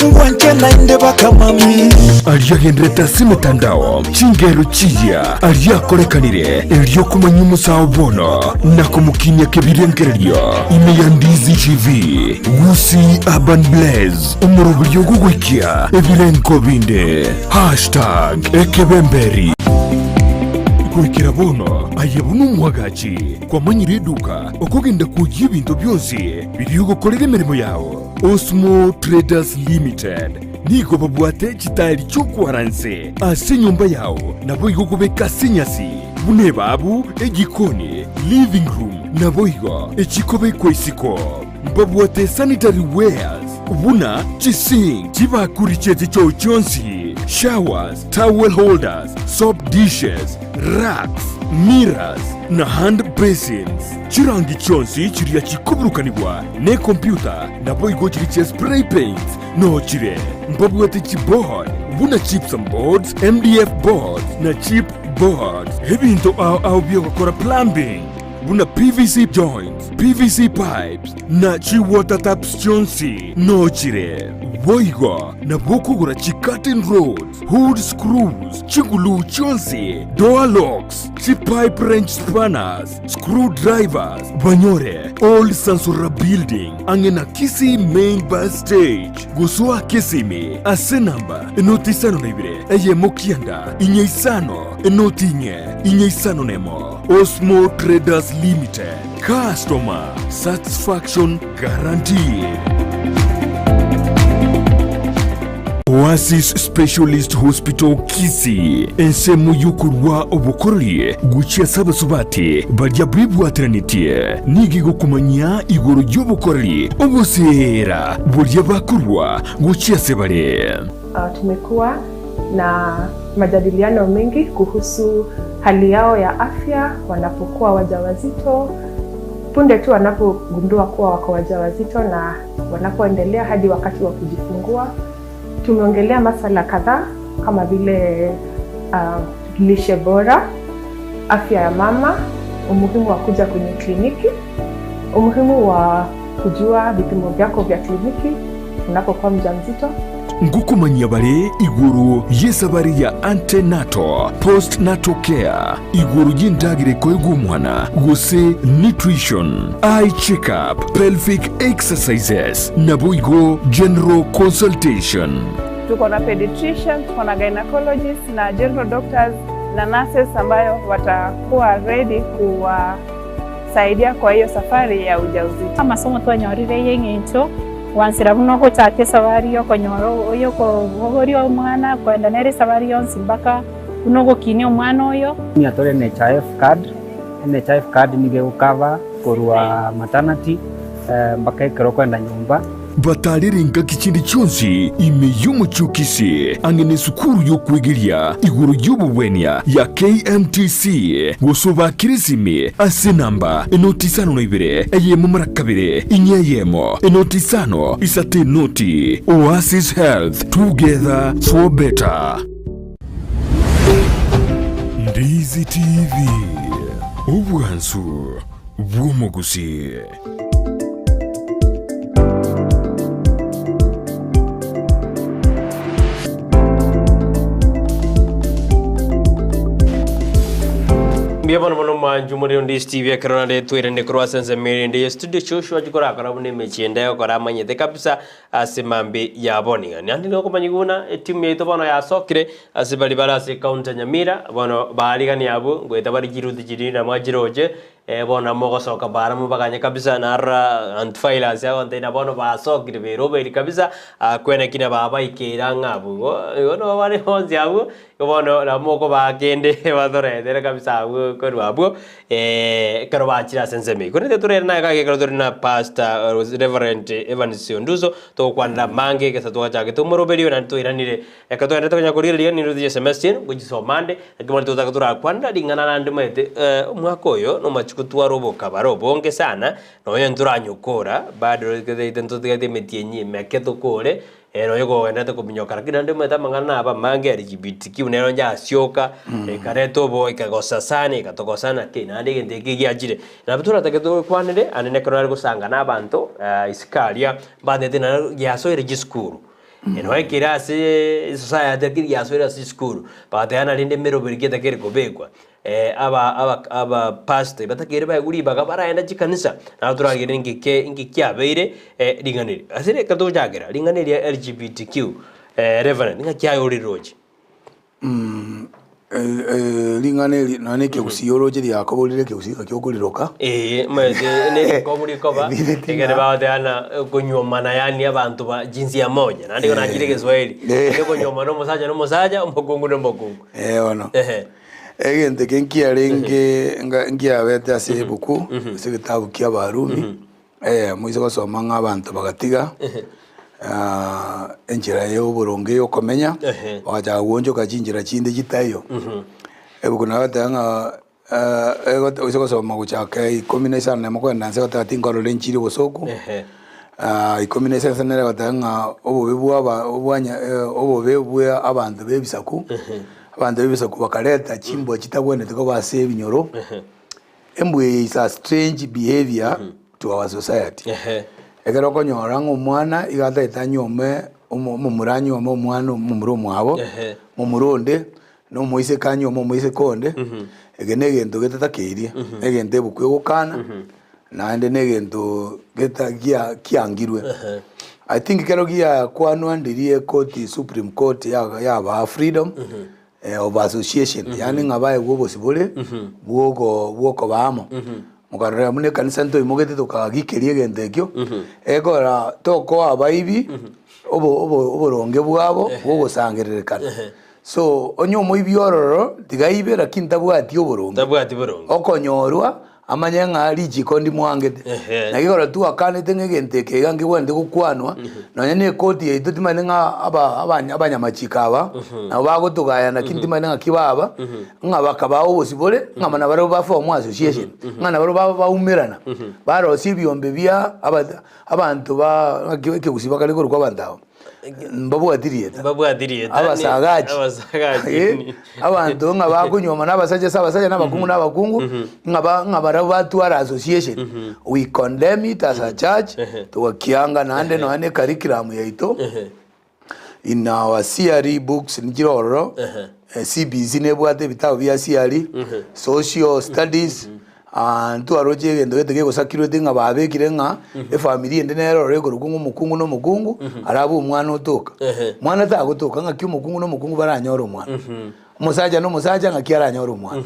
[SPEAKER 8] ngwanche nainde baka mami
[SPEAKER 3] Ariagenderete ase emetandao chingero chiya ariakorekanire erio komanya omosaao bono na komokinia kebirengererio ime ya Ndizi TV Gusii Urban Blaze omoroberio ogogoikia ebirengo binde hashtag ekebemberi goikera bono aye buna omwagachi kwamanyire eduka okogenda kwoyia ebinto bionsi biria ogokorera emeremo yao Osmo Traders Limited nigo babwate chitairi chi'okwaranse ase enyomba yao naboigo okobeka ase enyasi buna ebabu, ejikoni, living room naboigo echikobekwa isiko. Mbabwate sanitary wares buna chisink, chibakuri chi'echichoo chionsi, showers, towel holders, soap dishes, racks, mirrors na hand basins. Chirangi chionsi chiria chikoburukanigwa nekompyuta naboigo chiri chia spray paints nochire. Mbabwate chiboard buna gypsum boards, MDF boards na chip boards. Ebinto ao ao biogokora plumbing buna PVC joints, PVC pipes na chiwater taps chionsi nochire. Boigo nabo okogora chicurtain rods, hood screws, chiguluu chionsi, door locks, chipipe wrench spanners, screw drivers, banyore Old Sansora Building ang'e na Kisii Main Bus Stage gosoa Kisimi ase enamba enoti isano na ibere eyemo kianda inye isano enoti inye inye isano nemo. Osmo Traders Limited, customer satisfaction guaranteed. Oasis Specialist Hospital Kisii, ensemo y'okorua obokoreri gochia ase abasubati baria bebwateranetie, nigo egokomanyia igoro y'obokoreri oboseera boria bakorua gochia ase bare.
[SPEAKER 11] Tumekuwa na majadiliano mengi kuhusu hali yao ya afya wanapokuwa wajawazito, punde tu wanapogundua kuwa wako wajawazito na wanapoendelea hadi wakati wa kujifungua. Tumeongelea masala kadhaa kama vile lishe bora, afya ya mama, umuhimu wa kuja kwenye kliniki, umuhimu wa kujua vipimo vyako vya kliniki unapokuwa mjamzito.
[SPEAKER 3] Ngokomanyia bare igoro y'esabari ya antenatal, postnatal care, igoro y'endagera ekoegwa omwana, gose nutrition, eye check-up, pelvic exercises, naboigo general consultation.
[SPEAKER 12] Tuko na pediatrician, tuko na gynecologist na general doctors na nurses ambayo watakuwa ready kuwasaidia kwa hiyo safari ya ujauzito.
[SPEAKER 13] Amasomo twanyorire y'eng'encho gwansera buna ogochaka esabari y'okonyora y'okobogoria omwana koenda nere esabari yonsi mpaka buna ogokinia omwana oyo.
[SPEAKER 4] Nigo tore NHIF card, NHIF card nigo egocover korwa maternity mpaka ekero okoenda nyomba.
[SPEAKER 3] Batarere engaki chinde chionsi ime y'omochie o Kisii, ang'e nesukuru y'okwegeria igoro y'obogwenia ya KMTC, gose obakire esimi ase enamba enoti isano na ibere, eyemo mara kabere, inye eyemo, enoti isano, isato enoti. Oasis Health, together for better. Ndizi TV, obwansu bw'omogusii.
[SPEAKER 1] Mbuya bono mono mwanchu more onde Steve ekero nare twairane korwa ase ensemo ere ende ya studio Joshua chikorakora buna emechie ende egokora amanyete kabisa ase mambi ya bono iga. Naende nigo okomanya buna etimu yaito bono yasokire ase baria bare ase ekaunti ya Nyamira bono baarigani abwo ngoeta bare chiruti chiria namwachiroche Bono mogosoka bara mobaganye kabisa narora Antiphilus agontebia na bono basokire beroberi kabisa akwene ki na babaikeire ang'e abwo igo igo nabo bare bonsi abwo igo bono nabo mokobaa kende batoretere kabisa abwo korwa abwo ekero bachire ase ensemo eyio. Korende torere naye gaki ekero tore na Pastor Reverend Evans Onduso togokwanera amange egesa twachagete omoroberi oyo naende twairanire Ekero twagenderete konya korigereria nigo totiga SMS chiaino ngochisoma ande, naki bono totaka torakwanera ring'ana naende omanyete omwaka oyo nomache gotwara obokabara obonge sana, nonya ntoranyokora bado totaete ntotigete emetienyi emeke tokore, nonya kogenderete kominyoka lakini naende omanyete amang'ana nabo amange LGBTQ nero yasioka, ekareta obo ekagosa sana ekatogosana ki, naende egento eke giachire. Nabo toratake tokwanere, ande nekero nare gosanga na abanto isiko aria, mbanete naende giasoire chisukuru. Nonya kere ase esociety lakini giasoire ase chisukuru, bagateba rende emeroberi ki etakeri kobekwa, aba aba abapastor batakeire baegwe ribaga baraenda chikanisa, nabo toragere inki ke inki kiabeire ring'ana eri. Ase reka togochakera, ring'ana eri ria LGBTQ, Reverend, ng'aki aye oriroche?
[SPEAKER 2] Ring'ana eri nonya na ekegusii oroche riakoborire ekegusii naki okoriroka.
[SPEAKER 1] Ee, omanyete nerikong'u rikoba, ekero bagoteba ng'a okonyuomana yaani abanto ba jinsia moja, naende igo nachire egeswahili, yaani okonyuomana omosacha na omosacha, omokungu na omokungu.
[SPEAKER 2] Ee bono.
[SPEAKER 1] Ehe.
[SPEAKER 2] Egento eke nkiarenge nga nkiabete ase ebuku, ase egetabu kia Abarumi, moise gosoma ng'a abanto bagatiga. enchera y'oboronge y'okomenya, bagachaka goonchoka chinchera chinde chitaiyo. Ebuku nabo egoteba ng'a ose gosoma gochaka ikomi na isano na emo kogenda inse egoteba tinkorora enchiri obosoku, ikomi na isano nere egoteba ng'a obobe bwa aba obwanya obobe bwa abanto ba ebisaku, abanto ba ebisaku bakareta chimbwa chitabwenereti koba ase ebinyoro. Embwa eye is a strange behaviour to our society. Ekero okonyora ng'a omwana iga atagete anyuome omo omomura anyuome omwana omomura omwabo, momura onde, na omoiseke anyuome omoiseke onde, eke na egento getatakeirie, na egento ebuku egokana, naende na egento geta gia kiangirwe. I think ekero giakwanwa ndiria ekoti supreme court ya yabaa freedom. of association, yaani ng'a baegwe obosibore bwoko bwokoba amo. Mokarora buna ekanisa ntoimogete tokagikeria egento ekio, ekora tokoa abaibi. obo obo oboronge bwabo bwogosangererekana. So onye omoibi ororo tiga aibe lakini tabwati oboronge.
[SPEAKER 1] Tabwati boronge.
[SPEAKER 2] Okonyorwa amanye ng'a richiko ndimwangete.
[SPEAKER 1] Ehe.
[SPEAKER 2] Naki ekero twakanete ng'a egento eke iga nkebwenerete gokwanwa, nonya na ekoti yaito timanyete ng'a aba abanya abanyamachiko aba, nabo bagotogaya lakini timanyete ng'aki baba, ng'a bakabaa obosibore, ng'a nabarabwo ba form association, ng'a nabarabwo ba baumerana, barosia ebiombe bia aba abanto ba ng'aki ekegusii bakare korokwa abanto aba. Mbabwati rieta.
[SPEAKER 1] Mbabwati rieta.
[SPEAKER 2] Abasagachi.
[SPEAKER 1] Abasagachi.
[SPEAKER 2] Eh, abanto ng'a bakonywoma na abasacha ase abasacha na abakungu na abakungu, ng'a ba ng'a barabwo batware association. We condemn it as a church, togakianga naende nonya na ecurriculum yaito, in our CRE books nchire ororo, CBC nebwate ebitabu bia CRE, social studies, Aa ntwaroche egento gete gegosakirwete ng'a babekire ng'a efamiri ende nere ororo ekorokwa ng'a omokungu na omokungu arabe omwana otoka. Mwana tagotoka ng'aki omokungu na omokungu baranyore omwana. Omosacha na omosacha ng'aki aranyore omwana.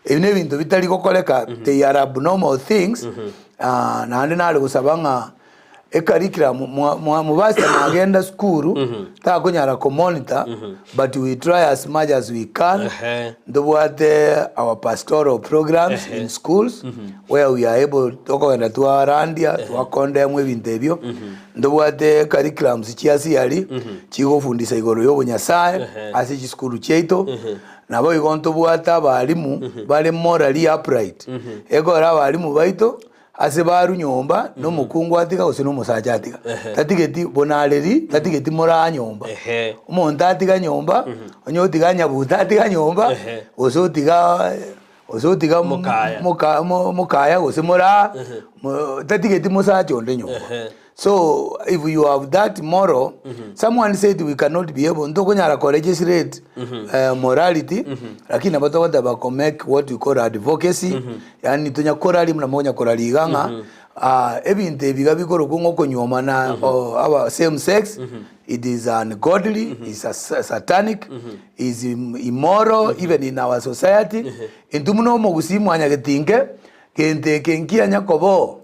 [SPEAKER 2] Ebi na ebinto bitari gokoreka they are abnormal things naende nare gosaba ng'a Ecurriculum mwa mwa mobasita nagenda sukuru takonyara ko monitor but we try as much as we can
[SPEAKER 1] Ehe.
[SPEAKER 2] ntobwate our pastoral programs in schools where we are able tokogenda twarandia twakondemwa ebinto ebio ntobwate curriculums chia CRE chigofundisa igoro ya obonyasae
[SPEAKER 1] Ehe.
[SPEAKER 2] ase chisukuru chiaito naboigo ntobwate abalimu bare morally upright ekero abalimu baito Ase barwe nyomba, nomokungu atiga gose nomosacha atiga. Tatigeti bonareri, tatigeti moraa nyomba. Omonto atiga nyomba, onye otiga nyabuta atiga nyomba, gose otiga gose otiga
[SPEAKER 1] Mokaya.
[SPEAKER 2] moka mo mokaya gose moraa, mo tatigeti mosacha onde nyomba. So if you have that moral, someone said we cannot be able, ntokonyara ko legislate morality, lakini nabo togoteba ko make what we call advocacy, yaani tonya koraria buna mokonya koraria iga ng'a ah, ebinto ebi iga bikorokwa ng'a okonyuomana o aba same sex, it is ungodly, is a satanic, is immoral even in our society, intwe buna omogusii mwanyagetinge, Gento eke nkianya koba oo,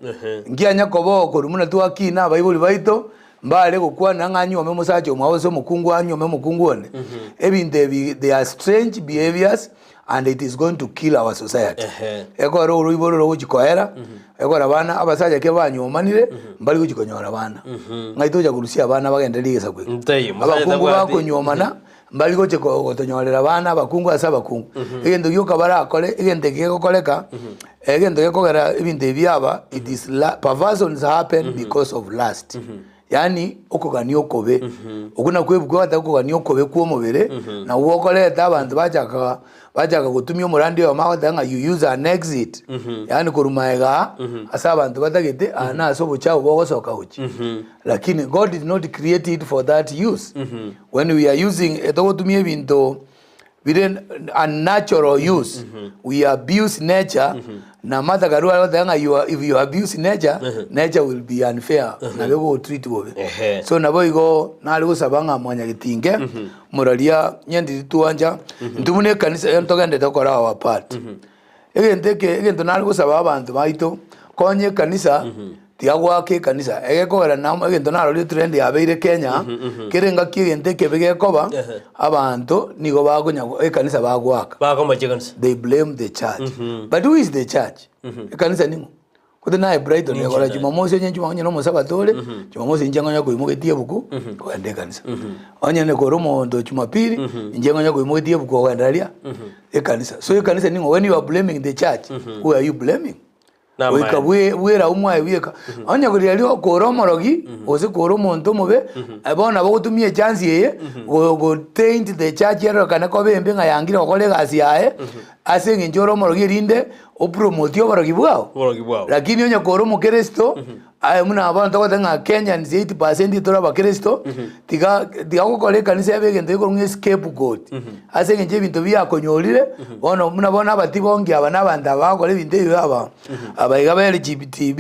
[SPEAKER 2] nkianya koba oo korwa buna twakina abaibori baito, mbare gokwana ng'a anyuome omosacha omwabo gose omokungu anyuome omokungu onde. Ebinto ebi they are strange behaviours and it is going to kill our society. Ekero oroiboro rogochi koera, ekero abana abasacha ekero banyuomanire, mbari gochi konyora abana. Ng'ai togocha korusia abana bagende rigesaku eke?
[SPEAKER 1] Ntaiyo, omosacha
[SPEAKER 2] Abakungu
[SPEAKER 1] tabwati.
[SPEAKER 2] bakonyuomana, Mbari gochia gotonyorera abana abakungu ase abakungu. Egento gioka barakore, egento eke gegokoreka, egento gekogera ebinto ebi biaba, it is la perversions happen because of lust. Yaani okogania okobe. Okwo nakwo ebuku egoteba okogania okobe kwa omobere, nagwo gokoreta abanto bachaka bachaka gotumia omorandi oyomo agoteba ng'a you use an exit. Yaani korwa magega aa, ase abanto batagete, aa nase obochafu bogosoka gochia. Lakini God did not create it for that use. When we are using togotumia ebinto bire unnatural use, we abuse nature, na Martha Karua agoteba ng'a you are, if you abuse nature, nature will be unfair, nabo egogotreat bobe.
[SPEAKER 1] Ehe.
[SPEAKER 2] So nabo igo nare gosaba ng'a mwanyagetinge, moraria nyendiri twancha, intwe buna ekanisa ekero togendete gokora our part. Egento eke egento nare gosaba abanto baito, konya ekanisa, tiga goaka ekanisa, egekogera na egento narorire trend yabeire Kenya, kera engaki egento ekebe gekoba, abanto nigo bakonya ekanisa bagoaka.
[SPEAKER 1] Bakomochia ekanisa.
[SPEAKER 2] They blame the church. But who is the church? Ekanisa ning'o? Gose naye Brighton
[SPEAKER 1] Ninche
[SPEAKER 2] ekora
[SPEAKER 1] naye.
[SPEAKER 2] Jumamosi onye Juma onye na omosabato ore, Jumamosi inche nkonya koimogetie ebuku, kogenda ekanisa. Onye ne kore omonto Jumapili, inche nkonya koimogetie ebuku kogenda aria, ekanisa. So ekanisa ning'o? When you are blaming the church, who are you blaming?
[SPEAKER 1] Namaene.
[SPEAKER 2] Goika bwe bwerau mwaye bweka. Onye korigereria kore omorogi, gose kore omonto omobe, bono nabo ogotumia echance eye, go go taint the church erorekane koba embe ng'a yangire gokora egasi yaye, ase eng'encho ore omorogi erinde opromotie oborogi bwao.
[SPEAKER 1] Oborogi bwao.
[SPEAKER 2] Lakini onye kore omokristo, aye buna bono togoteba ng'a Kenyans 80% tore abakristo, tiga tiga gokora ekanisa ebe egento gekorwa ng'a escapegoat. Ase eng'encho ebinto biakonyorire, bono buna bono abatibongi aba na abanto aba bagokora ebinto ebi aba, aba iga ba LGBTB,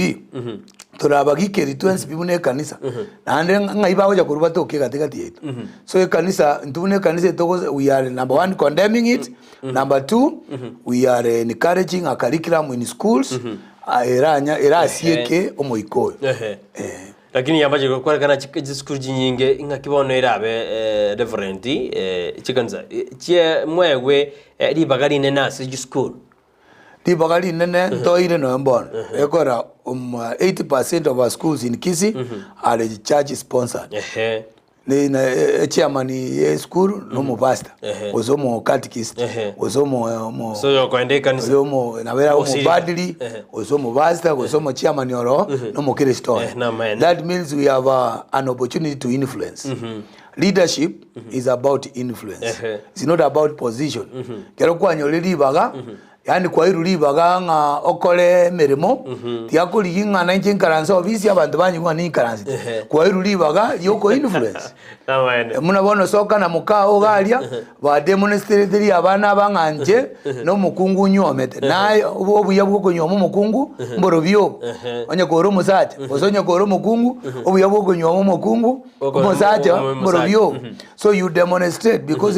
[SPEAKER 2] tore abagikeri twensi pi buna ekanisa, naende ng'ai bagocha korwa batoke egati gati yaito. So ekanisa, intwe buna ekanisa etogo we are number one condemning it, Number 2, we are encouraging a curriculum in schools eranya erasieke omoika oyo.
[SPEAKER 1] Ehe.
[SPEAKER 2] Eh.
[SPEAKER 1] Lakini yamache gokwarekana chisukuru chinyinge ing'aki bono erabe reverend chikanisa chie mwegwe ribaga rinene ase chisukuru.
[SPEAKER 2] Ribaga rinene ntoire nonya mbono, ekora 80% of our schools in Kisii are church sponsored.
[SPEAKER 1] Ehe.
[SPEAKER 2] Ne na echairman ye esukuru na omopastor,
[SPEAKER 1] Ehe.
[SPEAKER 2] gose omocatekist,
[SPEAKER 1] Ehe.
[SPEAKER 2] gose omo omo
[SPEAKER 1] So oyokoenda ekanisa.
[SPEAKER 2] gose omo nabo era
[SPEAKER 1] Osirika.
[SPEAKER 2] omopadiri,
[SPEAKER 1] Ehe.
[SPEAKER 2] gose omopastor, gose omochairman oro, na omokristo oye.
[SPEAKER 1] Eh, namaene.
[SPEAKER 2] That means we have an opportunity to influence. Leadership is about influence.
[SPEAKER 1] Ehe.
[SPEAKER 2] It's not about position. Kero kwanyorire ribaga, yaani kwairwe ribaga ng'a okore emeremo, tiakorigia ng'a nainche nkaranse ofisi abanto banyigwe ng'a ninkaransete.
[SPEAKER 1] Ehe.
[SPEAKER 2] Kwairwe ribaga rioko influence.
[SPEAKER 1] Namaene.
[SPEAKER 2] Buna bono soka na mokao iga aria, bademonstrateria abana aba ng'a inche na omokungu onyuomete. Naye obo obuya bwa okonyuoma omokungu, mborobio obo. Onye kore omosacha, gose onye kore omokungu, obuya bwa okonyuoma omokungu, omosacha mborobio obo. So you demonstrate because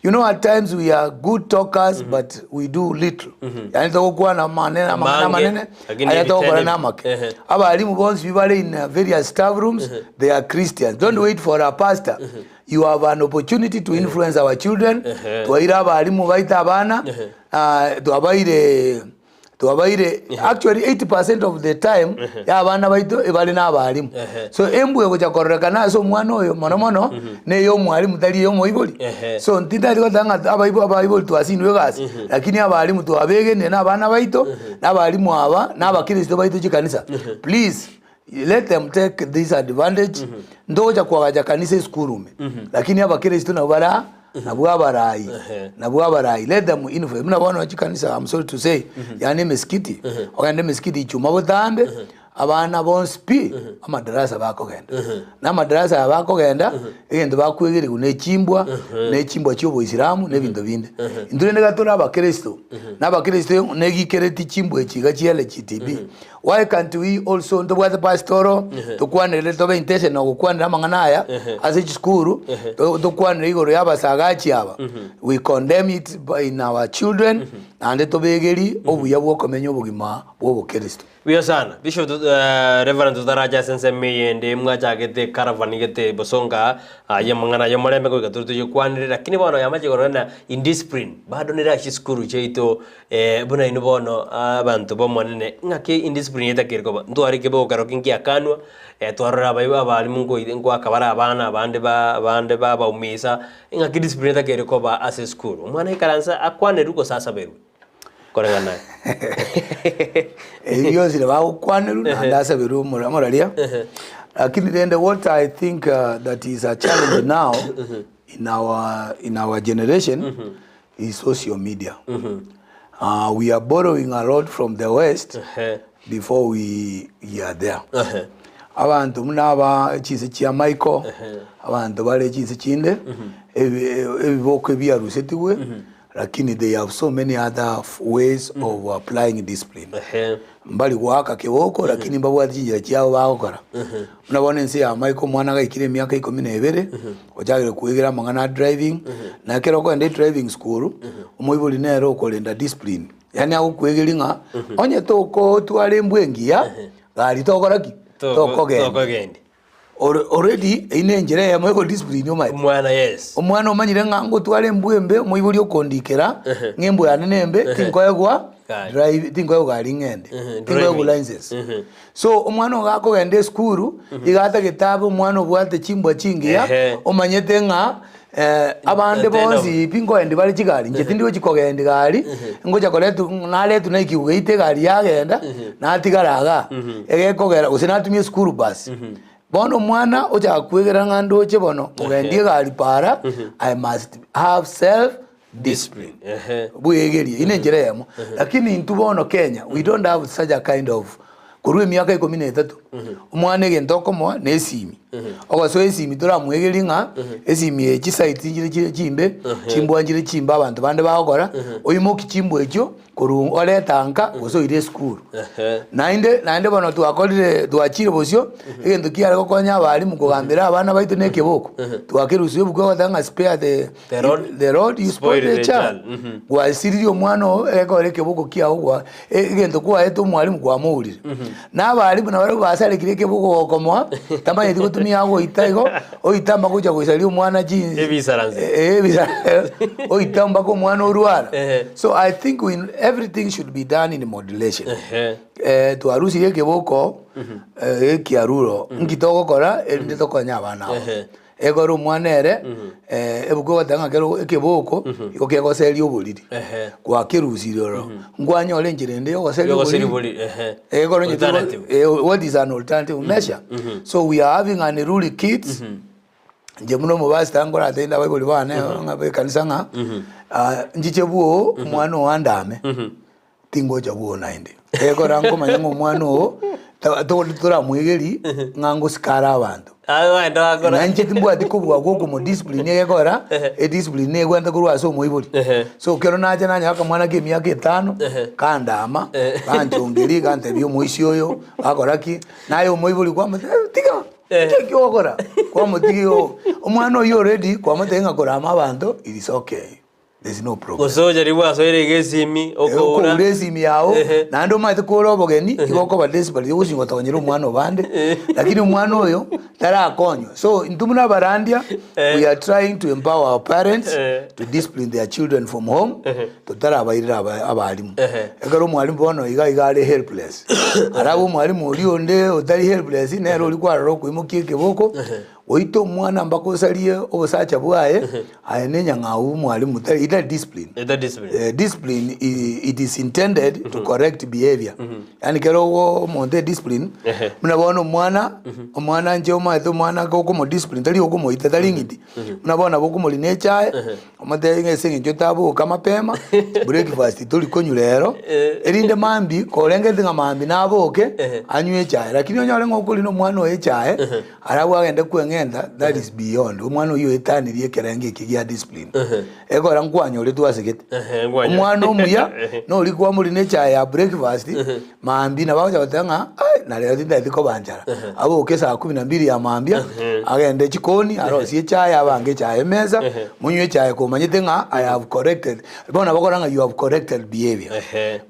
[SPEAKER 2] you know at times we are good talkers but we do little. Yaani togokwana amanene amang'ana
[SPEAKER 1] Amange,
[SPEAKER 2] amanene,
[SPEAKER 1] lakini
[SPEAKER 2] aya togokora
[SPEAKER 1] ebitende-
[SPEAKER 2] namake.
[SPEAKER 1] Ehe.
[SPEAKER 2] Abalimu bonsi bare in various staff rooms, they are Christians. Don't wait for a pastor. You have an opportunity to influence our children.
[SPEAKER 1] Ehe.
[SPEAKER 2] Twaire abalimu baito abana, ah, twabaire twabaire actually 80% of the time ya abana baito ebare na abalimu.
[SPEAKER 1] Ehe.
[SPEAKER 2] So embwa egocha kororekana ase omwana oyo mono mono na eya omwalimu tari eya omoibori.
[SPEAKER 1] Ehe.
[SPEAKER 2] So ntitari goteba ng'a abaibo abaibori twasindwe egasi, lakini abalimu twabegenire na abana baito, na abalimu aba, na abakristo baito chikanisa. Please, let them take this advantage, ntogocha koagacha kanisa esukuru ime, lakini abakristo nabo bara nabwo abarai, nabwo abarai, let them influence. Buna bono chikanisa I'm sorry to say, yaani emesikiti, ogende emesikiti ichuma botambe, abana bonsi pi, amadarasa bakogenda. Na amadarasa aya bakogenda, egento bakwegerigwa na echimbwa, na echimbwa chia oboisilamu, na ebinto binde. Intwe rende iga tore abakristo, na abakristo negikereti chimbwa echi iga chia LGTB. Why can't we also ntobwate pastor oro, tokwanerere tobe intentional gokwanera amang'ana aya, ase chisukuru, tokwanere igoro ya abasagachi aba. We condemn it in our children, naende tobegeri obuya bwa okomenya obogima bwa obokristo.
[SPEAKER 1] Buya sana. Bishop Reverend totarache ase ensemo eyende mwachagete caravan gete bosonga aye amang'ana aye omorembe goika tore toyekwanere lakini bono yamache korora na indiscipline bado nere ase chisukuru chiaito buna inwe bono abanto b'Omonene ng'aki indiscipline etakeire koba ntware ekeboko kero ki ngiakanwa twarora abai abalimu nkoi nkoaka bare abana abande ba abande babaumisa ng'aki discipline etakeire koba ase esukuru. Omwana aikaranse akwanerwe gose asaberwe. Koreng'ana naye.
[SPEAKER 2] Ebi bionsi nabo agokwanerwa naende asaberwe omora omoraria lakini rende what I think that is a challenge now in our in our generation is social media. We are borrowing a lot from the west before we we are there. Abanto buna aba chinse chia Michael, abanto bare chinse chinde, ebi ebiboko ebiarusetigwe Lakini they have so many other ways of applying discipline. Mbari goaka keboko lakini mbabwate chinchera chiabo bagokora. Buna bono ense ya Michael omwana gaikire emiaka ikomi na ebere, ochakire koegera amang'ana a driving, na ekero okogenda edriving school, omoibori nere okorenda discipline. Yaani agokoegeria ng'a onye tokotwara embwa engiya, gari tokora ki? Tokogenda.
[SPEAKER 1] Tokogendi.
[SPEAKER 2] Ore- Already eyio ne enchera eyemo ego discipline omanyete.
[SPEAKER 1] Omwana yes.
[SPEAKER 2] Omwana omanyire ng'a ngotwara embwa embe, omoibori okondikera, ng'a embwa yane nembe, tinkoegwa
[SPEAKER 1] Gari.
[SPEAKER 2] drive tinkoegwa gari ng'ende, tinkoegwa
[SPEAKER 1] Driving.
[SPEAKER 2] license. So omwana ogo akogenda esukuru, iga atagete abe omwana obwate chimbwa chingiya, omanyete ng'a abande
[SPEAKER 1] Tenda.
[SPEAKER 2] bonsi pi nkoendi bare chigari, inche tindi gochi kogendi gari, ngocha koretwa naretwa na ekigu geito egari yagenda, natigara igaa, egekogera gose natumia eschool bus. Bono omwana ochaka kwegera ng'a ndoche bono, mogendi egari para, I must have self discipline. Bwegerie, eyio nenchera eyemo. Lakini intwe bono Kenya, we don't have such a kind of korwa emiaka ikomi na etato, omwana egento okomoa na esimi. Ogosoa esimi toramwegerie ng'a esimi eye chisite nchire chire chimbe, chimbwa nchire chimbe abanto bande bagokora, oimokie chimbwa echio korwa oreta nka gose oire esukuru. Naende naende bono twakorire twachire bosio, egento kiare gokonya abalimu kogambera abana baito na ekeboko, twakerusia ebuku egoteba ng'a spare the
[SPEAKER 1] The road,
[SPEAKER 2] the road you spoil the child. Gwasiririe omwana oo egekora ekeboko kiago gwa egento kwaete omwalimu kwamourire. Na abalimu nabarabwo basarire. gwasarekire ekeboko gokomoa, tamanyeti gotumia agoita igo, oita mpaka ocha goisaria omwana chinsi
[SPEAKER 1] Ebisaranse.
[SPEAKER 2] eh, ebisa oita mpaka omwana orwara.
[SPEAKER 1] Ehe.
[SPEAKER 2] So I think we, everything should be done in modulation.
[SPEAKER 1] Ehe.
[SPEAKER 2] Eh, twarusirie ekeboko eh, ekiaruro, nki togokora erinde tokonye abana aba.
[SPEAKER 1] Ehe.
[SPEAKER 2] Ekero omwana ere, eh, ebuku egoteba ng'a kero ekeboko igo kegoseria oboriri,
[SPEAKER 1] Ehe.
[SPEAKER 2] gwakerusirie ororo, nkwanyora enchera ende yogoseria
[SPEAKER 1] Yogoseria
[SPEAKER 2] oboriri.
[SPEAKER 1] oboriri, ehe.
[SPEAKER 2] Ekero onye tiri-
[SPEAKER 1] Alternative.
[SPEAKER 2] eh, what is an alternative measure? So we are having unruly kids, inche buna omopastor nkoratende abaibori bane ng'a bekanisa ng'a, ah, nchiche bwoo omwana oo andame. Tingocha bwoo naende. Ekero nkomanya ng'a omwana oo, ta- to- toramwegeri ng'a ngosika are abanto. Na inche timbwati kobua gwa okomodiscipline egekora, ediscipline negwente korwa ase omoibori. So ekero nacha nanyora akamwana ka emiaka etano, kandama, ganchongeria, gantebia omoisia oyo, gakora ki, naye omoibori kwamotebia tiga, inche eki ogokora, kwamotiga igo, omwana oyio already kwamotebia ng'a korama abanto it is okay. There's no problem.
[SPEAKER 1] Gose ojari bwasoire iga esimi okoura.
[SPEAKER 2] Okoura esimi yao naende omanyete kore obogeni igo okoba desperate ogochi gotonyera omwana obande lakini omwana oyo tarakonywa so intwe buna abarandia we are trying to empower our parents to discipline their children from home totarabairera aba abalimu ekero omwalimu bono iga iga are helpless arabe omwalimu oria onde otari helpless nere oria kwarora okoimokia ekeboko Goita omwana mpaka osarie obosacha bwaye, aye ne enyang'au mwalimu tari etari discipline.
[SPEAKER 1] Etari discipline.
[SPEAKER 2] Eh, discipline i- it is intended to correct behavior. Yaani kero ogo omonto ediscipline,
[SPEAKER 1] Ehe.
[SPEAKER 2] buna bono omwana, omwana inche omanyete omwana gokomodiscipline tari okomoita tari ng'iti, buna bono nabo okomorina echae, Omotebie ng'a ase eng'encho otaboka mapema, breakfast tori konywa rero, erinde mambia korengete ng'a mambia naboke, anywe echae. Lakini onyore ng'a okorina omwana oye echae, arabwo agende kweng'enta, that is beyond. Omwana oyio oetanirie ekerengo ekio gia discipline. Ekora nkwanyoretwe asegete. Omwana omuya, nori kwamorina echae ya breakfast, Mambia nabo agocha goteba ng'a ai na rero tintageti koba nchara. Aboke saa kumi na mbili ya mambia, agende chikoni, arosie echae, abange echae emesa, monywe echae komanyete ng'a I have corrected. Bono nabo okora ng'a you have corrected behavior.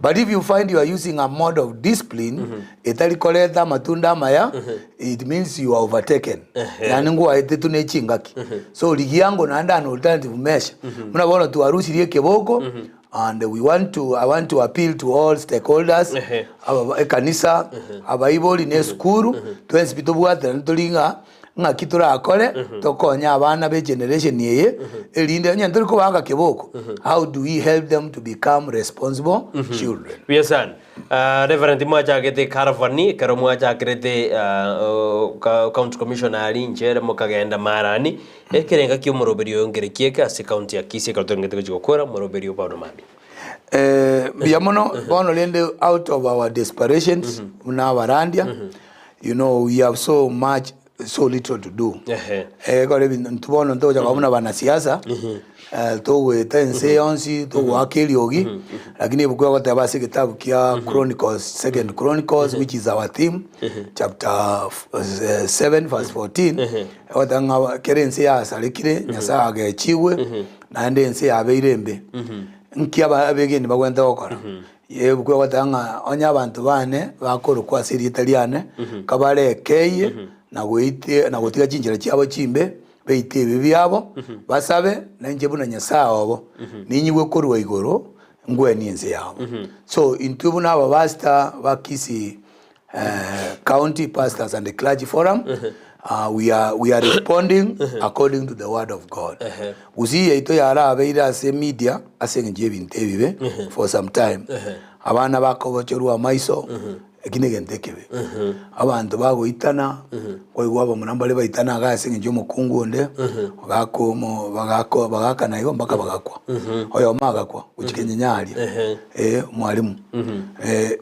[SPEAKER 2] But if you find you are using a mode of discipline etari koreta amatunda amaya, it means you are overtaken. Yaani ngwaetetwe ne chingaki. So rigia ango naende an alternative measure. Buna bono twarusirie ekeboko, And we want to, I want to appeal to all stakeholders,
[SPEAKER 1] Ehe.
[SPEAKER 2] aba- ekanisa, abaibori na esukuru, twensi pi tobwaterane tori ng'a ng'aki torakore, tokonye abana be generation eye, erinde onye ntori kobaaka keboko, how do we help them to become responsible children?
[SPEAKER 1] Buya sana. Ah, Reverend mwachagete caravan ekero mwachakerete ah, oh, ka- county commissioner aria inche mokagenda marani Ekerenga ki'omoroberio oyo nkereki eke ase county ya Kisii ekero torengete gochia gokora omoroberio o Paulo Mambia.
[SPEAKER 2] Eh, mbuya mono bono rende out of our desperations buna abarandia you know we have so much so little to do
[SPEAKER 1] Ehe.
[SPEAKER 2] ekore ebinto intwe bono ntogocha koba buna abanasiasa eh, togoeta ense yonsi togoaka eriogi lakini ebuku egoteba ase egetabu kia Chronicles, second Chronicles which is our theme chapter 7 verse 14 Egoteba ng'a kera ense yasarekire, Nyasae agechigwe, naende ense yabeire embe. Nki aba abegeni bagwenerete gokora? Ebuku egoteba ng'a onye abanto bane bakorokwa ase erieta riane, kabarekeyie na goitie na gotiga chinchera chiabo chimbe, beite ebibe biabo, basabe, na inche buna Nyasae obo, ninyigwe korwa igoro, ngwenie ense yabo. So intwe buna abapastor ba Kisii County Pastors and Clergy Forum, uh, we are, we are responding according to the word of God. Gusii yaito yarabeire ase media ase eng'encho y'ebinto ebibe for some time. Abana bakobochorwa amaiso eki negento ekebe. Abanto bagoitana kwaigwa abamura mbare baitana iga ase eng'encho y'omokungu onde bagakomo bagako bagakana igo mpaka bagakwa. Oyomo agakwa gochia kenyenya aria eh omwalimu.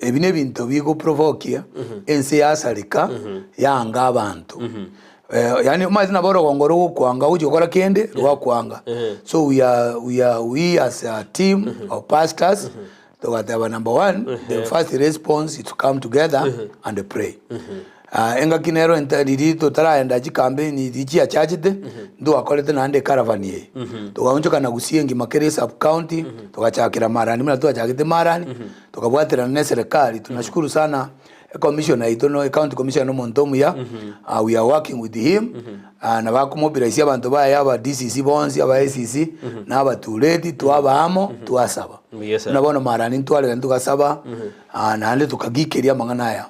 [SPEAKER 2] Ebi nebinto bigoprovokia ense yasareka yanga abanto. Yaani omanyete nabo orogongo rogokwanga ogochia gokora kende rwakwanga. So we are, we are, we as a team of pastors togateba number one, the first response is to come together and pray. Ah, engaki nero enta riria totaraenda chikampeni riria chiachachete, ntwakorete naende ecaravan eye. Togaonchoka na Gusii engima kera esub county, togachakera Marani buna twachagete Marani, tokabwaterana na eserekari. Tunashukuru sana. Ecommissioner yaito no ecounty commissioner na omonto omuya, we are working with him, nabo akomobilise abanto baye aba DCC bonsi, aba ACC, na abatureti, twaba amo, twasaba.
[SPEAKER 1] Mbuya sana.
[SPEAKER 2] Buna bono marani ntwarire togasaba, naende tokagikeria amang'ana aya.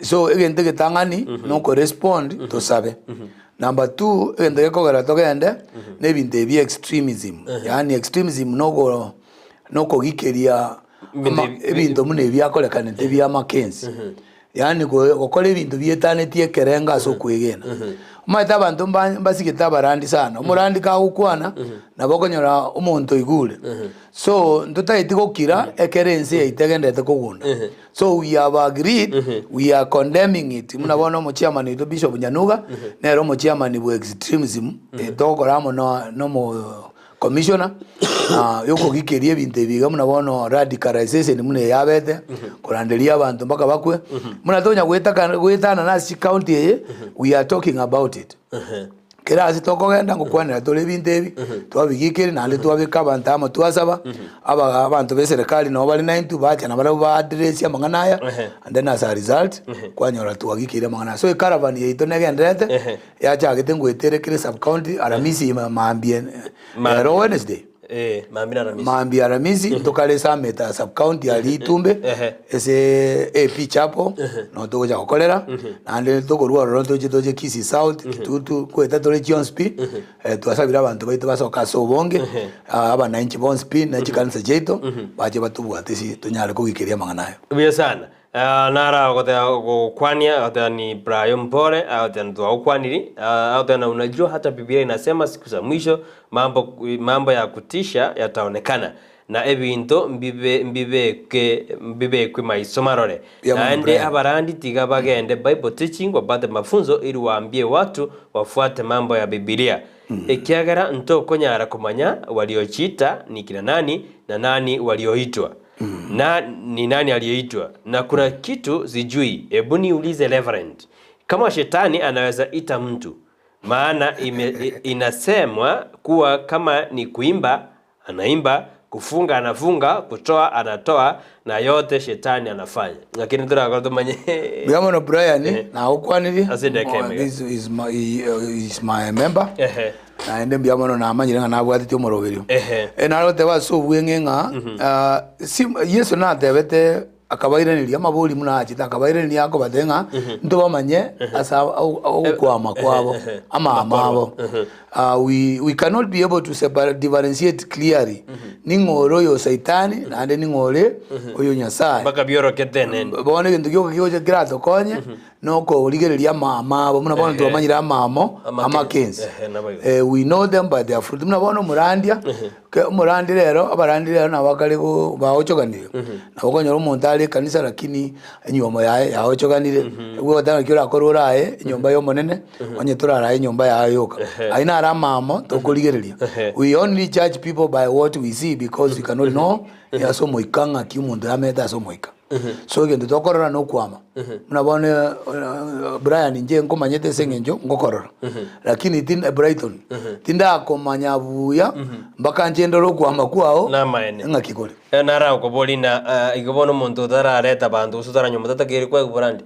[SPEAKER 2] So egento egetang'ani, na okorespond tosabe. Number two, egento gekogera togende, na ebinto ebi bia extremism, yaani extremism nogo nokogikeria ama ebinto buna ebi biakorekanete bia amakensi. Yaani gokora ebinto bietanetie ekerengo ase okwegena. Omanyete abanto mba mbasigete abarandi sana, omorandi kagokwana, nabo okonyora omonto oigure. So ntotageti gokira ekero ense yaito egenderete kogunda. So we have agreed, we are condemning it. Buna bono omochairman oito Bishop Nyanuga, nere omochairman bwa extremism, togokora amo na nomo commissioner, yokogikeria ebinto ebi iga buna bono radicalization buna eyabete, koranderia abanto mpaka bakwe, buna tonya goetaka goetanana ase chicounty eye, we are talking about it. Kera ase tokogenda ngokwanera tore ebinto ebi, twabigikeria naende twabeka abanto amo twasaba, aba abanto ba eserekari nabo bare naintwe bacha nabarabwo ba address amang'ana aya, and then as a result, kwanyora twagikeire amang'ana aya. So ecaravan yaito negendererete, yachagete ngoetere kera esub county aramisi ime mambia ero Wednesday.
[SPEAKER 1] Eh, mambia na aramisi.
[SPEAKER 2] Mambia aramisi ntokare summit ya sub county aria Itumbe ase AP Chapel no togocha gokorera naende tokorwa ororo toche toche Kisii South Kitutu kweta tore chionsi pi twasabire abanto baito basoke ase obonge abananchi bonsi pi ne chikanisa chiaito bache batobwate ase tonyare kogikeria amang'ana aya.
[SPEAKER 1] Buya sana. Naro agoteba gokwania agoteba ni Brayo mpore agoteba ntwagokwaniri agoteba na unajua hata Biblia inasema siku za mwisho mambo mambo ya kutisha yataonekana na ebinto mbibe mbibeke mbibekwe maiso marore
[SPEAKER 2] Mbuya mono
[SPEAKER 1] naende
[SPEAKER 2] Brian.
[SPEAKER 1] abarandi tiga bagende Bible teaching wapate mafunzo ili waambie watu wafuate mambo ya Biblia ekiagera ntokonyara komanya waliochiita ni kina nani na nani walioitwa Na ni nani aliyeitwa? Na kuna kitu sijui, hebu niulize Reverend, kama shetani anaweza ita mtu, maana ime, inasemwa kuwa kama ni kuimba anaimba, kufunga anafunga, kutoa anatoa, na yote shetani anafanya. Lakini turakora tumanye
[SPEAKER 2] Mbuya mono Brian, nagokwanirie.
[SPEAKER 1] Ase edaka
[SPEAKER 2] Oh,
[SPEAKER 1] ime.
[SPEAKER 2] this is my, is my member.
[SPEAKER 1] Ehe.
[SPEAKER 2] Naende mbuya mono namanyire ng'a nabwateti omoroberio.
[SPEAKER 1] Ehe.
[SPEAKER 2] Eh, nare goteba ase obweng'e ng'a ah, si Yeso natebete akabairaneria amabori buna achete akabairaneria akobatebia ng'a ntobamanye ase ogokwama kwabo amama abo. Ah, we, we cannot be able to separate, differentiate clearly ning'o ore oyo saitani naende ning'o ore oyo Nyasaye.
[SPEAKER 1] Mpaka biorokete enene.
[SPEAKER 2] Bono egento gioka kegocha keratokonye Nokorigereria amamo abo, buna bono
[SPEAKER 1] Ehe.
[SPEAKER 2] twamanyire amamo
[SPEAKER 1] Amakensi.
[SPEAKER 2] amakensi.
[SPEAKER 1] Ehe, naboigo.
[SPEAKER 2] Eh, we know them by their fruit. Buna bono omorandia, ke omorandi rero, abarandi rero nabo bakare go baochoganire. Nabo okonyora omonto are ekanisa lakini enyiomo yaye yaochoganire. Nigo ogoteba naki orakore oraye enyomba ya omonene, onye torarae enyomba yaye yoka.
[SPEAKER 1] Ehe.
[SPEAKER 2] Ayio naro amamo tokorigereria.
[SPEAKER 1] Ehe.
[SPEAKER 2] We only judge people by what we see because we cannot know ase omoika ng'aki omonto yamete ase omoika. So egento tokorora nokwama. Buna bono eh, Brian inche nkomanyete ase eng'encho ngokorora. Lakini tin Brighton, tindakomanya buya mpaka nche ndore okwama kwao
[SPEAKER 1] Namaene.
[SPEAKER 2] ng'aki kore.
[SPEAKER 1] Eh, narakoborie na eh, igo bono omonto otarareta abanto gose otaranywa tatakeire kwegwa borandi?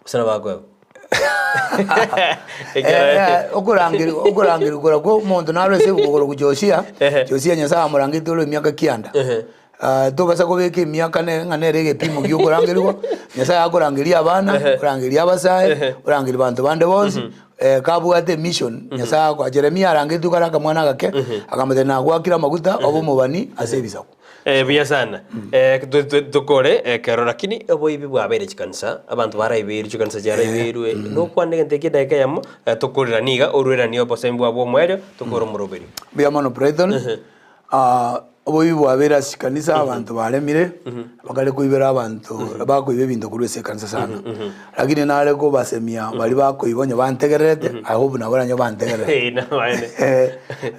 [SPEAKER 1] Gose nabo akoegwa? Ekero-
[SPEAKER 2] okorangeria okorangeria kora kwa omonto naro ase ebuku korwa Josia,
[SPEAKER 1] Ehe.
[SPEAKER 2] Josia Nyasaye amorangetie ore emiaka kianda.
[SPEAKER 1] Ehe.
[SPEAKER 2] Ah, tobasa kobeka emiaka ne ng'a nere egepimo gia okorangerigwa, Nyasaye akorangeria abana,
[SPEAKER 1] Ehe.
[SPEAKER 2] orangeria abasae,
[SPEAKER 1] Ehe.
[SPEAKER 2] orangeria banto bande bonsi, kabwate emission, Nyasaye akoa Jeremia arangeretwe kare akamwana agake, akamotebia nagoakire amaguta obe omobani ase ebisaku.
[SPEAKER 1] Eh, buya sana. Eh, tu- tu- tukore ekero lakini oboibi bwabeire chikanisa abanto baraibeirwe chikanisa chiaraibeirwe nokwana egento eke edageka eyemo eh, tokorera niga orweranie obosemi bwabo omoerio tokore omoroberio
[SPEAKER 2] Mbuya mono Brighton. Ah, oboibi bwabeire ase chikanisa abanto baremire bakare koibera abanto bakoiba ebinto korwa ase ekanisa sana lakini nare kobasemia baria bakoiba onye bantegererete I hope nabo onye bantegererete
[SPEAKER 1] Eh, namaene.
[SPEAKER 2] Eh,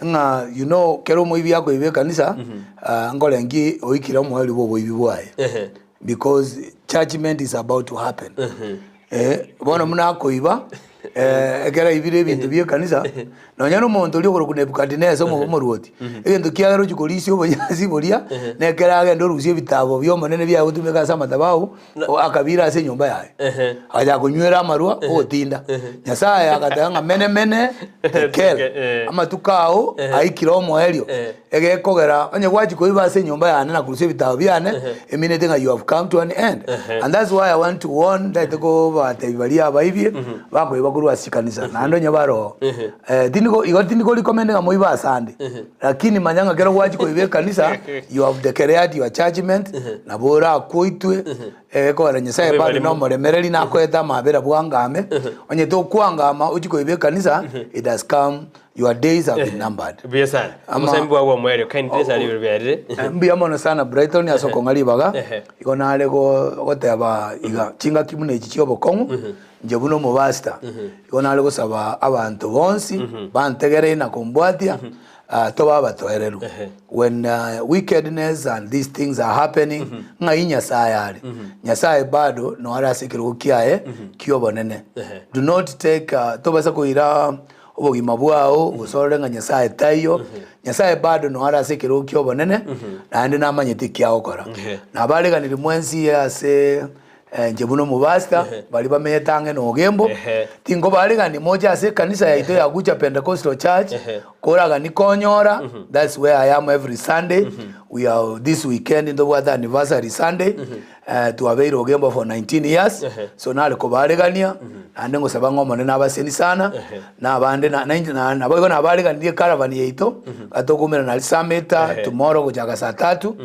[SPEAKER 2] ng'a you know kero omoibi akoiba ekanisa ah, nkore nki oikire omoerio bwa oboibi bwaye
[SPEAKER 1] Ehe.
[SPEAKER 2] because judgment is about to happen eh, bono buna akoiba. Eh, ekero aibire ebinto bia ekanisa, nonya na omonto oria okorokwa Nebukadineza omo- omorwoti, egento kiagera ochia korisia obonyansi boria, na ekero agenda orusia ebitabo bia omonene biaye gotumeka ase amadhabahu, o- akabira ase enyomba yaye. Agachaka konywera amarwa, ogotinda. Nyasaye agateba ng'a mene mene tekel, amatuko ao aikire omoerio, egekogera onye gwachia koiba ase enyomba yane na korusia ebitabo biane, eminete ng'a you have come to an end. And that's why I want to warn, ntagete kobatebia baria abaibie, bakoiba korwa ase chikanisa, naende onye bare oo. Eh, tindi ko igo tindi ko recommend ng'a moibe asande, lakini manya ng'a ekero gwachia koiba ekanisa, you have declared your judgement, nabo orakoitwe, egekogera Nyasaye bado nomoremereri nakoete amabera bwangame, onye tokwangama ochie koiba ekanisa, it has come Your days have been numbered.
[SPEAKER 1] Buya sana.
[SPEAKER 2] Ama-
[SPEAKER 1] Omosembi bwao bw'omoerio kindly ase aria biarire.
[SPEAKER 2] Mbuya mono sana Brighton ase okong'a ribaga.
[SPEAKER 1] Ehe.
[SPEAKER 2] Igo nare go- goteba iga chingaki buna echi chia obokong'u inche buna omopastor igo nare gosaba abanto bonsi bantegerei na kombwatia ah, tobe abatoereru. When wickedness and these things are happening ng'ai Nyasaye are? Nyasaye bado noare ase ekerogo kiaye ki'obonene. Do not take tobasa koira obogima bwao, gose orore ng'a Nyasae taiyo. Nyasae bado noyo are ase ekerogo ki'obonene, naende namanyete eki agokora. Nabareganirie mwensi ase inche buna omopastor, baria bamenyete ang'e na Ogembo, tinkobaregania moche ase ekanisa yaito ya Gucha Pentecostal Church, koragani konyora, that's where I am every Sunday, we are this weekend ntobwate anniversary Sunday, Twabeire Ogembo for 19 years, so nare kobaregania, naende ngosaba ng'a Omonene abaseni sana, na abande na na na naboigo nabareganirie ecaravan yaito, gatokoumera aria Sameta tomorrow gochaka saa tatu,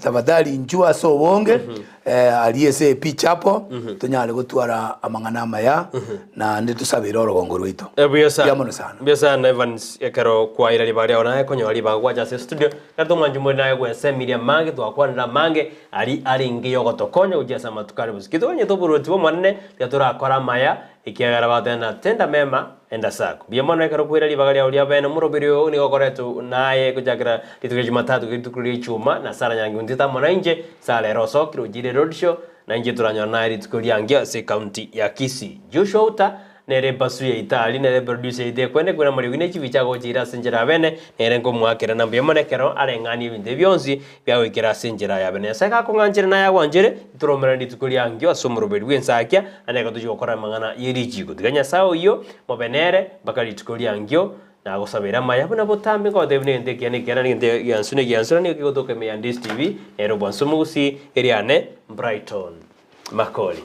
[SPEAKER 2] tafadhali inchuo ase obonge, aria ase AP Chapel, tonyare gotwara amang'ana amaya, naende tosabere orogongo rwaito.
[SPEAKER 1] Buya sana.
[SPEAKER 2] Mbuya mono sana.
[SPEAKER 1] Mbuya sana Evans ekero kwaira ribaga riao naye konyora ribaga gwacha ase estudio. Ekero tomwancha omorwoti naye gwesemirie amange, twakwanire amange aria arenge yogotokonya gochia ase amatuko are bosio. Kitoganyete oborwoti bw'Omonene, tiga torakore amaya, ekiagera bagoteba ng'a tenda mema, enda sako. Mbuya mono ekero kwaira ribaga riao ria bene, omoroberi oyo nigo okoretwe naye gochakera rituko ria Jumatatu goika rituko ria Ijumaa, na Sarah Nyangi amo nainche, Sarah ere osokire ochire roadshow, na inche toranyora naye rituko riangio ase ecounty ya Kisii. Joshua Outa Nere ebasu yaito aria, nere eproducer yaito ekwene kwene amariogi ne chibicha agochiira ase enchera ya bene, nere nkomoakera na mbuya mono ekero areng'anie ebinto ebi bionsi biagoikera ase enchera ya bene. Nyasae gakong'anchera naye agwanchere, ntoromera rituko riangio ase omoroberi bw'ensakia, naende ekero tochia gokora amang'ana ye richiiko. Tiga Nyasae oyio mobe nere mpaka rituko riangio, nagosabera amaya buna botambe nkogotebia buna egento ekiya nekiya naende egento egiansu negiansu naende nigo kegotoka ime ya Ndisi TV, nere obwansu omogusii, eriane Brighton Makori.